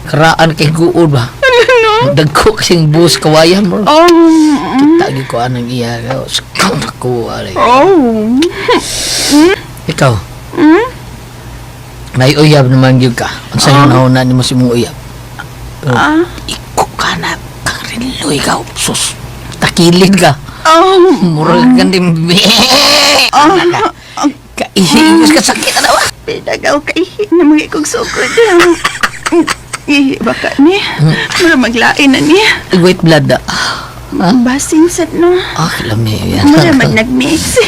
[SPEAKER 9] Karaan kay guod ba?
[SPEAKER 8] Ano?
[SPEAKER 9] Dagko kasing buhos kawayan mo.
[SPEAKER 8] Oh,
[SPEAKER 9] Kita gyud ko anang iya. Sakaw na ko. Alay.
[SPEAKER 8] oh.
[SPEAKER 9] Ikaw. Naiuyab naman gyud ka. Unsa yung nauna nimo sa imong uyab? Pero iko ka na kang Rinloy ka. Sus, takilid ka.
[SPEAKER 8] Oh,
[SPEAKER 9] Murag ka din.
[SPEAKER 8] oh.
[SPEAKER 9] Kaihigos ka sakit na ba?
[SPEAKER 8] Pinagaw kay na mga ikong sukod. Ihi baka ni. Mura maglain na ni.
[SPEAKER 9] White blood da.
[SPEAKER 8] Basin sad no.
[SPEAKER 9] Ah, lami yan.
[SPEAKER 8] Mura mag nagmix.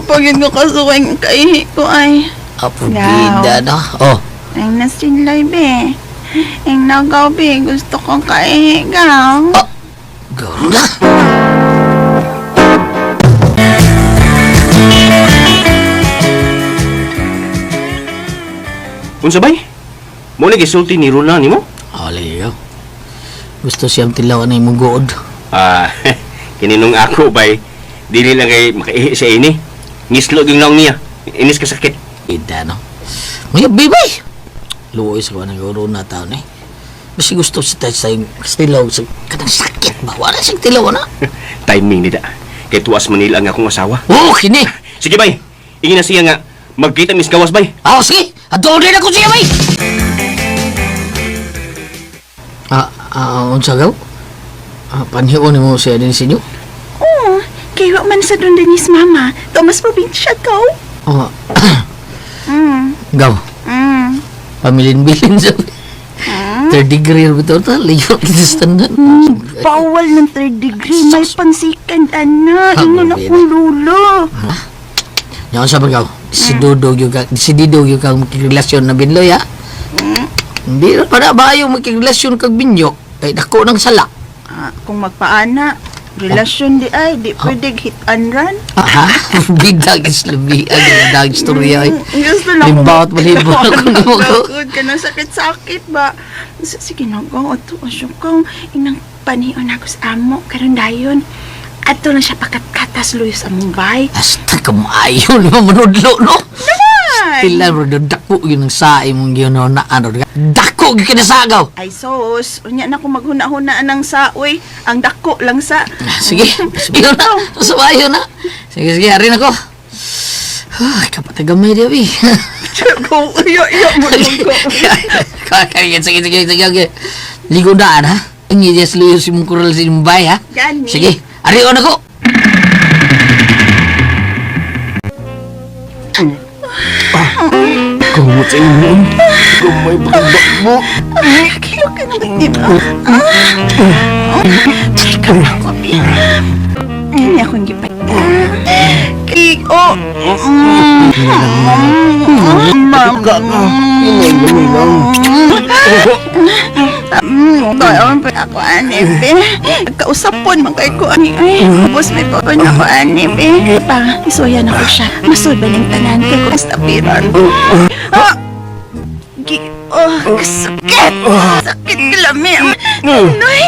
[SPEAKER 8] Pagin ko kasuway ng kaihi ko ay.
[SPEAKER 9] Apo bida na. Oh,
[SPEAKER 8] Ang nasinlay be. Ang nagaw be. Gusto kong kaihi gaw.
[SPEAKER 9] garo na.
[SPEAKER 7] Unsa bay? Mo ni gisulti ni Runa nimo?
[SPEAKER 9] Oh, lagi ikaw. Gusto siyang tilawan na imong guod.
[SPEAKER 7] Ah, kininong ako bay. Dili lang kay makaihi sa ini. Ngislo gyud naong niya. Inis ka sakit.
[SPEAKER 9] Bida no. Mga bibay. Luoy sa kuha ng guro na taon eh. Basta gusto sa tayo sa tilaw sa kanang sakit ba? Wala siyang tilaw na.
[SPEAKER 7] Timing nida. Kay tuwas Manila ang akong asawa.
[SPEAKER 9] Oh, kini.
[SPEAKER 7] Sige bay. Ingin na siya nga magkita mis gawas bay.
[SPEAKER 9] Ah, sige. Ato din ako siya bay. Ah, ah, unsa gaw? Ah, panhion mo siya din sa inyo?
[SPEAKER 8] Oo. Kay wa man sa doon din is mama. Thomas probinsya gaw.
[SPEAKER 9] Oh. Gaw. Pamilin-bilin sa third degree ra bitaw ta liyo kita sa tanan.
[SPEAKER 8] Bawal ng third degree. May pansikan ana. Ingon akong lulo.
[SPEAKER 9] Nya unsa ba gaw? Si Dodo gyud ka, si Dido gyud kang makigrelasyon na binloy ha. Hindi ra pa na ba yung makigrelasyon kag binyo? Kay dako ng sala.
[SPEAKER 8] Ah, kung magpaana, relasyon di ay, di pwede hit and run.
[SPEAKER 9] Ha? Bida gis labi ang dag istorya ay.
[SPEAKER 8] Gusto lang
[SPEAKER 9] Limbaot malibot ako nimo ko.
[SPEAKER 8] Good ka ng sakit-sakit ba? Sige na, go. Ato, asyo kong inang panion ako sa amo. Karon dayon. Ato lang siya pakatkatas luyos among bay.
[SPEAKER 9] Hasta kamayo ni manudlo no.
[SPEAKER 8] Ay!
[SPEAKER 9] Pila ro dako gyud ang sae mong gyud na ano. Dako gyud kinasagaw.
[SPEAKER 8] Ay sos, unya na ko maghuna-huna ng saoy. Ang dako lang sa.
[SPEAKER 9] Sige, sige na. Sumayo na. Sige, sige, arin ako. Ah, kapatagamay di abi.
[SPEAKER 8] Go, iyo, iyo mo lang ko.
[SPEAKER 9] Kaya, sige, sige, sige, sige. Ligo daan, ha? Ang yes, luyo si mong kural si Mumbai, ha?
[SPEAKER 8] Gani.
[SPEAKER 9] Sige, arion ako.
[SPEAKER 7] Kumot sa inyo. Gamay mo.
[SPEAKER 8] Ay, kilo ka ng di ba? Teka lang ko, Bi. Hindi akong gipay. Kik, oh.
[SPEAKER 7] Ka ka.
[SPEAKER 8] Doon pa ako, ani, be. Kausapon man kay ko, ani, ay. Ubos may pa na ako, ani, be. Pa, isuyan ako siya. Masud ba ning tanan kay ko sa tapiran. Ah! Gi, oh, kasakit! Sakit kalami. Noy! Noy!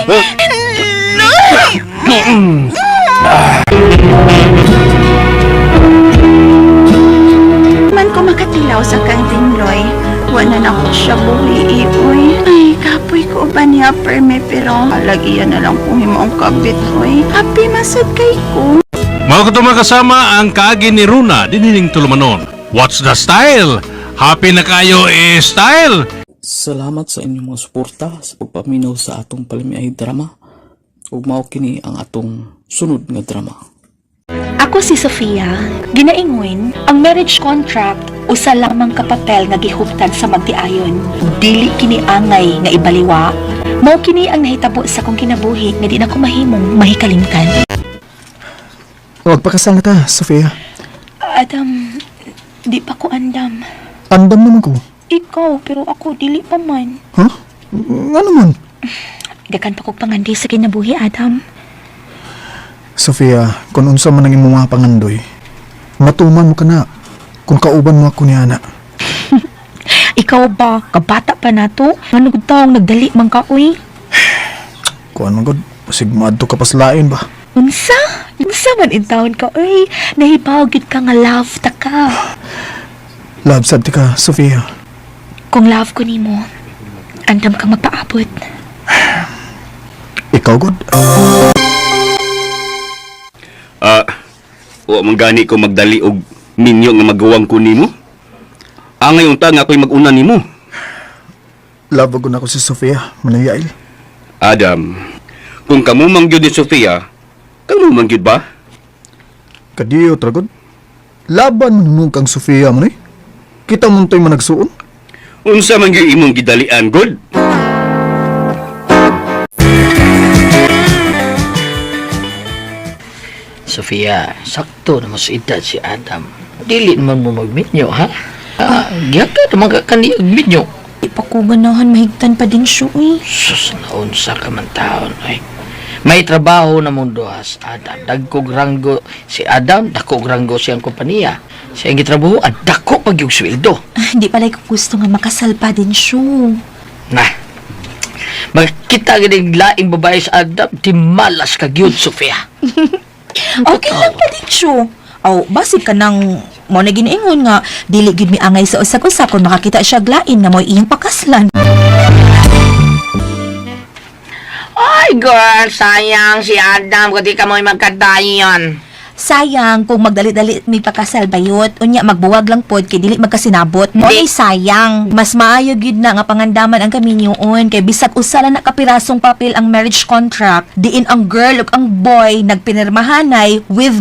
[SPEAKER 8] Man ko makatilaw sa kang Tinloy. Wala na ko siya buhi uy. Ay, kapoy ko ba niya perme pero halagian na lang kung himo ang kapit uy. Happy masad kay ko.
[SPEAKER 10] Mga katong kasama ang kaagi ni Runa dinining tulumanon. What's the style? Happy na kayo eh style!
[SPEAKER 2] Salamat sa inyong mga suporta sa pagpaminaw sa atong palamiay drama. Ug mao kini ang atong sunod nga drama.
[SPEAKER 6] Ako si Sofia. Ginaingon, ang marriage contract usa lamang ka papel nga gihuptan sa magtiayon. Dili kini angay nga ibaliwa. Mao kini ang nahitabo sa akong kinabuhi nga di na ko mahimong mahikalimtan.
[SPEAKER 14] Magpakasal na ta, Sofia.
[SPEAKER 5] Adam, di pa ko andam.
[SPEAKER 14] Andam naman ko.
[SPEAKER 5] Ikaw, pero ako dili pa man.
[SPEAKER 14] Huh? Nga naman?
[SPEAKER 5] Dakan pa kog pangandi sa kinabuhi, Adam.
[SPEAKER 14] Sofia, kung unsa man ang imong mga pangandoy, matuman mo ka na kung kauban mo ako ni ana.
[SPEAKER 5] Ikaw ba, kabata pa nato? Ano gud taong nagdali man ka, uy?
[SPEAKER 14] Kuan man gud, basig maadto ka paslain ba?
[SPEAKER 5] Unsa? Unsa man in taon ka, uy? Nahibaw gid ka nga love ta ka.
[SPEAKER 14] Love sad ti ka, Sofia.
[SPEAKER 5] Kung love ko nimo, andam kang magpaabot.
[SPEAKER 14] Ikaw gud.
[SPEAKER 7] Ah, wa man gani ko magdali og minyo nga magawang ko nimo. Angay unta nga ako'y mag-una nimo.
[SPEAKER 14] Love gud nako si Sofia, manayail.
[SPEAKER 7] Adam, kung kamo man gyud ni Sofia, kamo man gyud ba?
[SPEAKER 14] Kadiyo tragod. Laban man nung kang Sofia man eh. Kita mo to'y managsuon.
[SPEAKER 7] Unsa man gyud imong gidalian gud?
[SPEAKER 9] Sofia, sakto na mas edad si Adam. Dili naman mo magminyo, ha? Ah, giyaka naman ka kaniya minyo.
[SPEAKER 6] Di pa ko ganahan mahigtan pa din siya, uy.
[SPEAKER 9] Sus, naunsa ka man taon, ay. May trabaho na mong duhas, Adam. Dagkog ranggo si Adam, dakog ranggo siyang kompanya. Siya ang gitrabahoan, dako pag yung sweldo.
[SPEAKER 6] Ah, Hindi pala ko gusto nga makasal pa din siya.
[SPEAKER 9] Na, makita ganing laing babae sa Adam, di malas ka gyud, Sofia.
[SPEAKER 6] Okay lang pa din siya. Aw, basig ka nang mo na giniingon nga dili gyud mi angay sa usag-usa kung makakita siya glain nga mo'y iyang pakaslan.
[SPEAKER 9] Ay, girl, sayang si Adam, kung di ka mo'y magkadayon.
[SPEAKER 6] Sayang kung magdali-dali mi pakasal bayot, unya magbuwag lang pod kay dili magkasinabot. Mo ay sayang. Mas maayo gyud na nga pangandaman ang kaminyoon kay bisag usa lang na kapirasong papel ang marriage contract, diin ang girl ug ang boy nagpinirmahanay with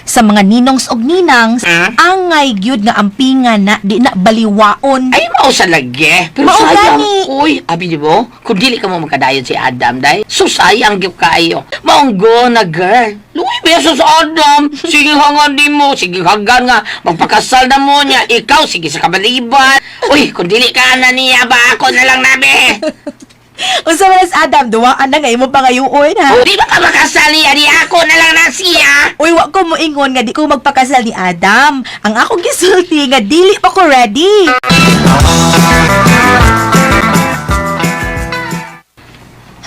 [SPEAKER 6] sa mga ninongs og ninangs, angay gyud nga ampingan na di na baliwaon.
[SPEAKER 9] Ay, mao sa lagi. Pero
[SPEAKER 6] Mao
[SPEAKER 9] sayang,
[SPEAKER 6] gani.
[SPEAKER 9] uy, abi di mo, kung dili ka mo magkadayon si Adam, day, so sayang gyud kaayo. Maunggo na, girl. Luwi beso sa Adam. Sige hangan di mo, sige hagan nga, magpakasal na mo niya. Ikaw, sige sa kabaliban. Uy, kung dili ka na niya ba, ako na lang nabi.
[SPEAKER 6] Unsa man si Adam, duwaan na nga imo pangayuon ha.
[SPEAKER 9] Oh, di ba ka makasal niya, di ako na lang na siya.
[SPEAKER 6] Uy, wa ko moingon nga di ko magpakasal ni Adam. Ang akong gisulti nga dili pa ko ready.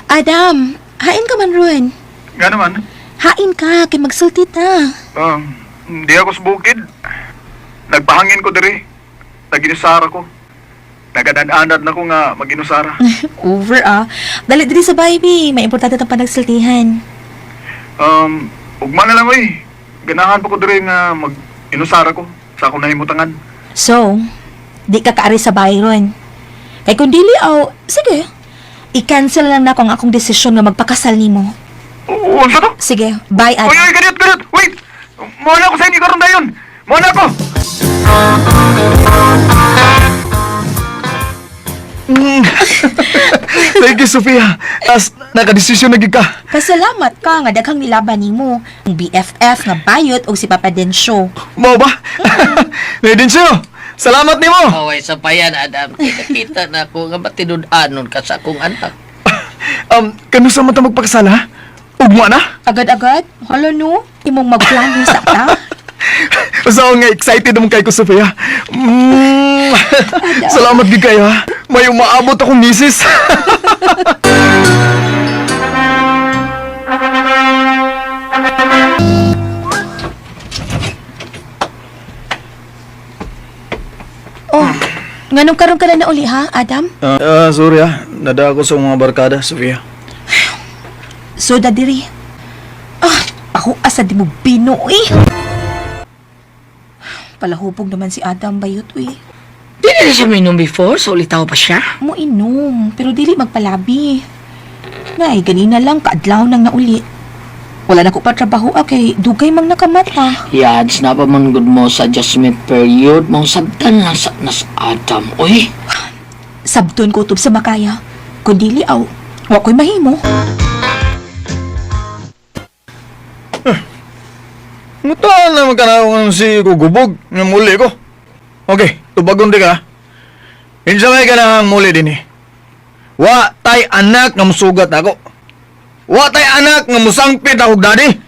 [SPEAKER 6] Adam, hain ka man ron.
[SPEAKER 4] Nga naman.
[SPEAKER 6] Hain ka, kay magsulti ta.
[SPEAKER 4] Hindi ako sa bukid. Nagpahangin ko diri. Naginusara ko. Nagadananad na ko nga maginusara.
[SPEAKER 6] Over ah. Dali diri sa baby, may importante tang panagsultihan.
[SPEAKER 4] Ugma na lang oy. Ganahan pa ko diri nga mag-inusara ko sa akong nahimutangan.
[SPEAKER 6] So, di ka kaari sa bahay ron. Kay kung dili aw, sige. I-cancel lang na ako ang akong desisyon nga magpakasal nimo.
[SPEAKER 4] Unsa to?
[SPEAKER 6] Sige, bye Adam.
[SPEAKER 4] Uy, uy, ganit, ganit! Wait! Muna ako sa inyo karon dayon! Muna ako!
[SPEAKER 14] Thank you, Sofia. As nakadesisyon na gyud ka.
[SPEAKER 6] Pasalamat ka nga daghang nilaban nimo. Ang BFF nga bayot og si Papa Densyo.
[SPEAKER 14] Mao ba? Nedensyo, salamat nimo.
[SPEAKER 9] Away sa payan, Adam. Kita-kita na ako nga matinud-anon ka sa akong anak.
[SPEAKER 14] Kanusa man ta magpakasal ha? Ugma na?
[SPEAKER 6] Agad-agad? Hala no, imong magplano sa ta.
[SPEAKER 14] Basta ako nga excited naman kay ko, Sofia. Salamat gid kayo ha. May umaabot akong misis.
[SPEAKER 6] Oh, nganong karon ka na nauli ha, Adam?
[SPEAKER 14] Sorry ah. Nada ako sa mga barkada, Sofia.
[SPEAKER 6] Soda diri. Ah, ako asa di mo bino eh. Palahubog naman si Adam bayot eh.
[SPEAKER 9] Di na siya minom before, so ulitaw pa siya.
[SPEAKER 6] Mo inom, pero dili magpalabi. Nay, ganina lang kaadlaw nang nauli. Wala na ko pa trabaho ah, kay dugay mang nakamata.
[SPEAKER 9] Yads, na pa man good mo sa adjustment period, mong sabtan lang sa nas Adam, uy.
[SPEAKER 6] Sabton ko utob sa makaya. Kun dili aw, wa ko'y mahimo.
[SPEAKER 14] Mutaan na magkanaong si gugubog nga muli ko. Okay, tubagon di ka. Insa may ka muli din eh. Wa tay anak nga musugat ako. Wa tay anak nga musangpit ako daddy.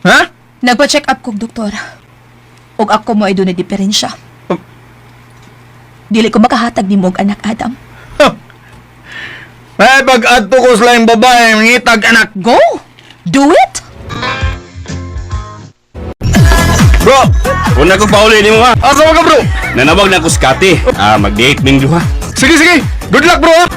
[SPEAKER 14] Ha?
[SPEAKER 6] Nagpa-check up kog doktor. Og ako mo ay doon na diferensya. Dili ko makahatag nimo og anak, Adam.
[SPEAKER 14] May pag-adto ko sa laing babae, mangitag anak.
[SPEAKER 6] Go! Do it!
[SPEAKER 7] Bro, una ko pauli nimo ha.
[SPEAKER 14] Asa man ka, bro?
[SPEAKER 7] Nanawag na ako sa Kati. Ah, mag-date ming duha.
[SPEAKER 14] Sige, sige. Good luck, bro, ha?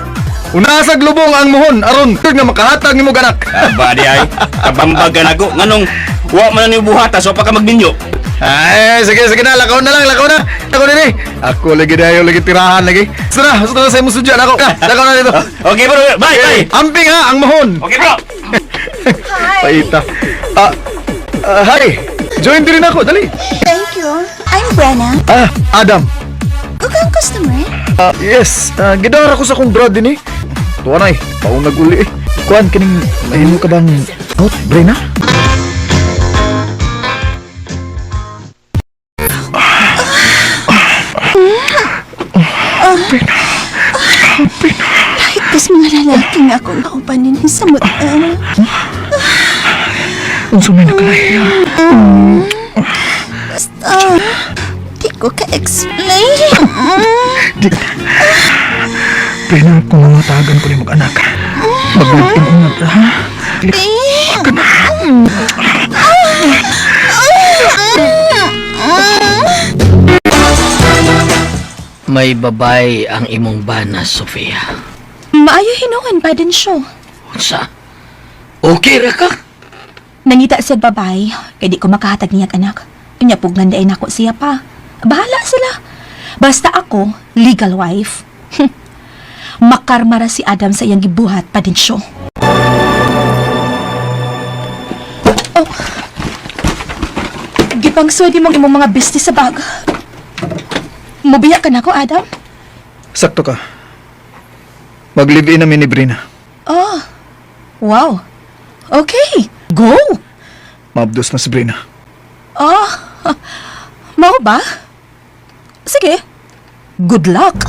[SPEAKER 14] Una sa glubong ang muhon aron nga makahatag nimo anak.
[SPEAKER 7] Aba di ay, kabambag ka nako nganong wa man na nimo buhata so pa ka magminyo.
[SPEAKER 14] Ay, sige, sige na, lakaw na lang, lakaw na. Ako din eh. Ako lagi dayo, lagi tirahan lagi. Sara, sara sa imong sudyan ako. Lakaw na dito.
[SPEAKER 7] Okay bro, bye bye.
[SPEAKER 14] Amping ha, ang mahon.
[SPEAKER 7] Okay bro.
[SPEAKER 14] Paita. Ah, ah, hi. Join din rin ako, dali.
[SPEAKER 15] Thank you. I'm Brenna.
[SPEAKER 14] Ah, Adam.
[SPEAKER 15] Ikaw ang customer?
[SPEAKER 14] Ah, yes. Ah, gidara ko sa akong brad din eh. Tuwa na eh, paunag uli eh. Kuan, kining, mahimo ka bang out, Brena?
[SPEAKER 15] Kahit kas mga lalaki nga akong kauban din sa mutan.
[SPEAKER 14] Unsa may nakalahiya?
[SPEAKER 15] Basta, di ko ka-explain.
[SPEAKER 14] Di. Brena, kung mamatagan ko ni mag-anak, maglipin ko na, ha?
[SPEAKER 15] Eh.
[SPEAKER 14] Ka na.
[SPEAKER 9] May babay ang imong bana, Sofia.
[SPEAKER 6] Maayo hinuon pa din siya.
[SPEAKER 9] Unsa? Okay ra ka?
[SPEAKER 6] Nangita siya babay, kay di ko makahatag niya anak. Unya pugnan day nako siya pa. Bahala sila. Basta ako, legal wife. Makarmara si Adam sa iyang gibuhat pa din siya. Oh. Gipangsuwedi mong imong mga business sa bag. Mubiya ka nako, Adam?
[SPEAKER 14] Sakto ka. Mag-live-in namin ni Brina.
[SPEAKER 6] Oh. Wow. Okay. Go.
[SPEAKER 14] Maabdos na si Brina.
[SPEAKER 6] Oh, mao ba? Sige. Good luck.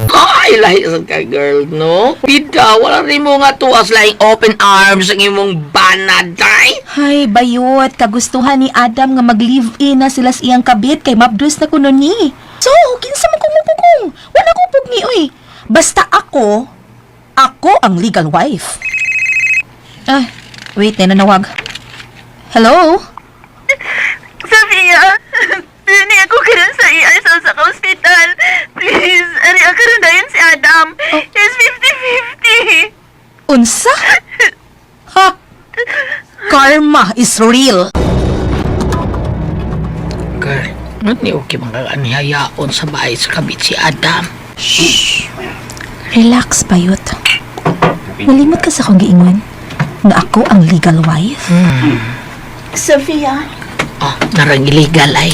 [SPEAKER 9] Ay, lahi sa ka, girl, no? Pida, wala rin mo nga tuwas laing open arms ang imong bana, day.
[SPEAKER 6] Hay, bayot. Kagustuhan ni Adam nga mag-live-in na sila sa iyang kabit kay mabdus na kuno ni. So, kinsa man kung mupugong? Wala ko pugni, uy. Basta ako, ako ang legal wife. Ay, wait, nanawag. Hello?
[SPEAKER 5] Sophia, dini ako karon sa ER sa usa ka ospital. Please, ari ako karon dayon si Adam. It's 50-50.
[SPEAKER 6] Unsa? Ha? Karma is real.
[SPEAKER 9] Girl, ano ni okay mga anihayaon sa bahay sa kabit si Adam?
[SPEAKER 6] Relax, bayot. Nalimot ka sa akong giingon nga ako ang legal wife.
[SPEAKER 15] Sophia,
[SPEAKER 9] Ah, narang illegal ay.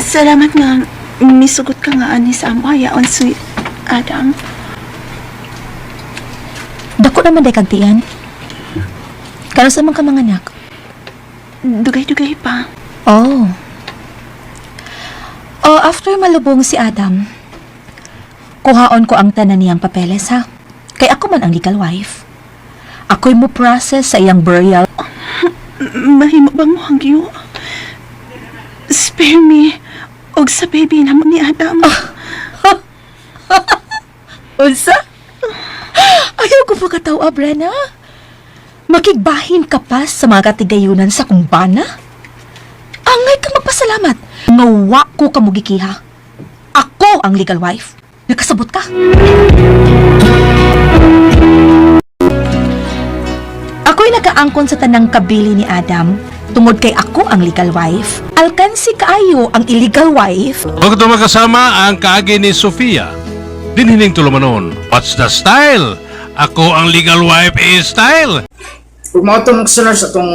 [SPEAKER 15] salamat nga misugot ka nga ani sa amo hayaon si Adam.
[SPEAKER 6] Dako naman day kagtian. Karon sa man ka mga anak.
[SPEAKER 15] Dugay-dugay pa.
[SPEAKER 6] Oh. Oh, after malubong si Adam, kuhaon ko ang tanan niyang papeles ha. Kay ako man ang legal wife. Ako'y mo process sa iyang burial.
[SPEAKER 15] Mahimo bang mo hangyo? Spare me. Og sa baby namo ni Adam.
[SPEAKER 6] Unsa? Ayaw ko pa katawa, Brenna. Makigbahin ka pa sa mga katigayunan sa kumbana? Angay ka magpasalamat. Ngawa ko kamugikiha. Ako ang legal wife. Nakasabot ka. Ako'y nakaangkon sa tanang kabili ni Adam tungod kay ako ang legal wife. Alkansi kaayo ang illegal wife.
[SPEAKER 10] Huwag ito makasama ang kaagi ni Sofia. Dinhining tulumanon, What's the style? Ako ang legal wife is style.
[SPEAKER 2] Ug mao to mga listeners atong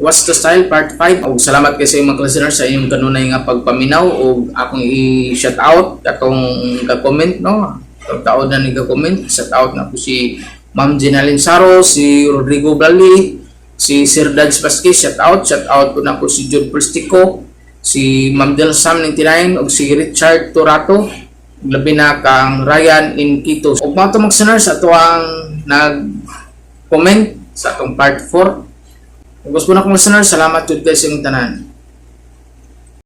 [SPEAKER 2] What's the Style Part 5. Ug salamat kay sa inyong mga listeners sa inyong kanunay nga pagpaminaw ug akong i-shout out katong ka-comment no. Taod na ni ka-comment, shout out na po si Ma'am Jenaline Saro, si Rodrigo Blali, Si Sir Dads Vasquez, shout out. Shout out po nako si Jude Pristico, si Ma'am Del Sam 99 ug si Richard Turato. Ug labi na kang Ryan Inquito. Ug mga to mga listeners, ato ang nag-comment sa atong part 4. Ug gusto na kong listeners, salamat jud kay sa inyong tanan.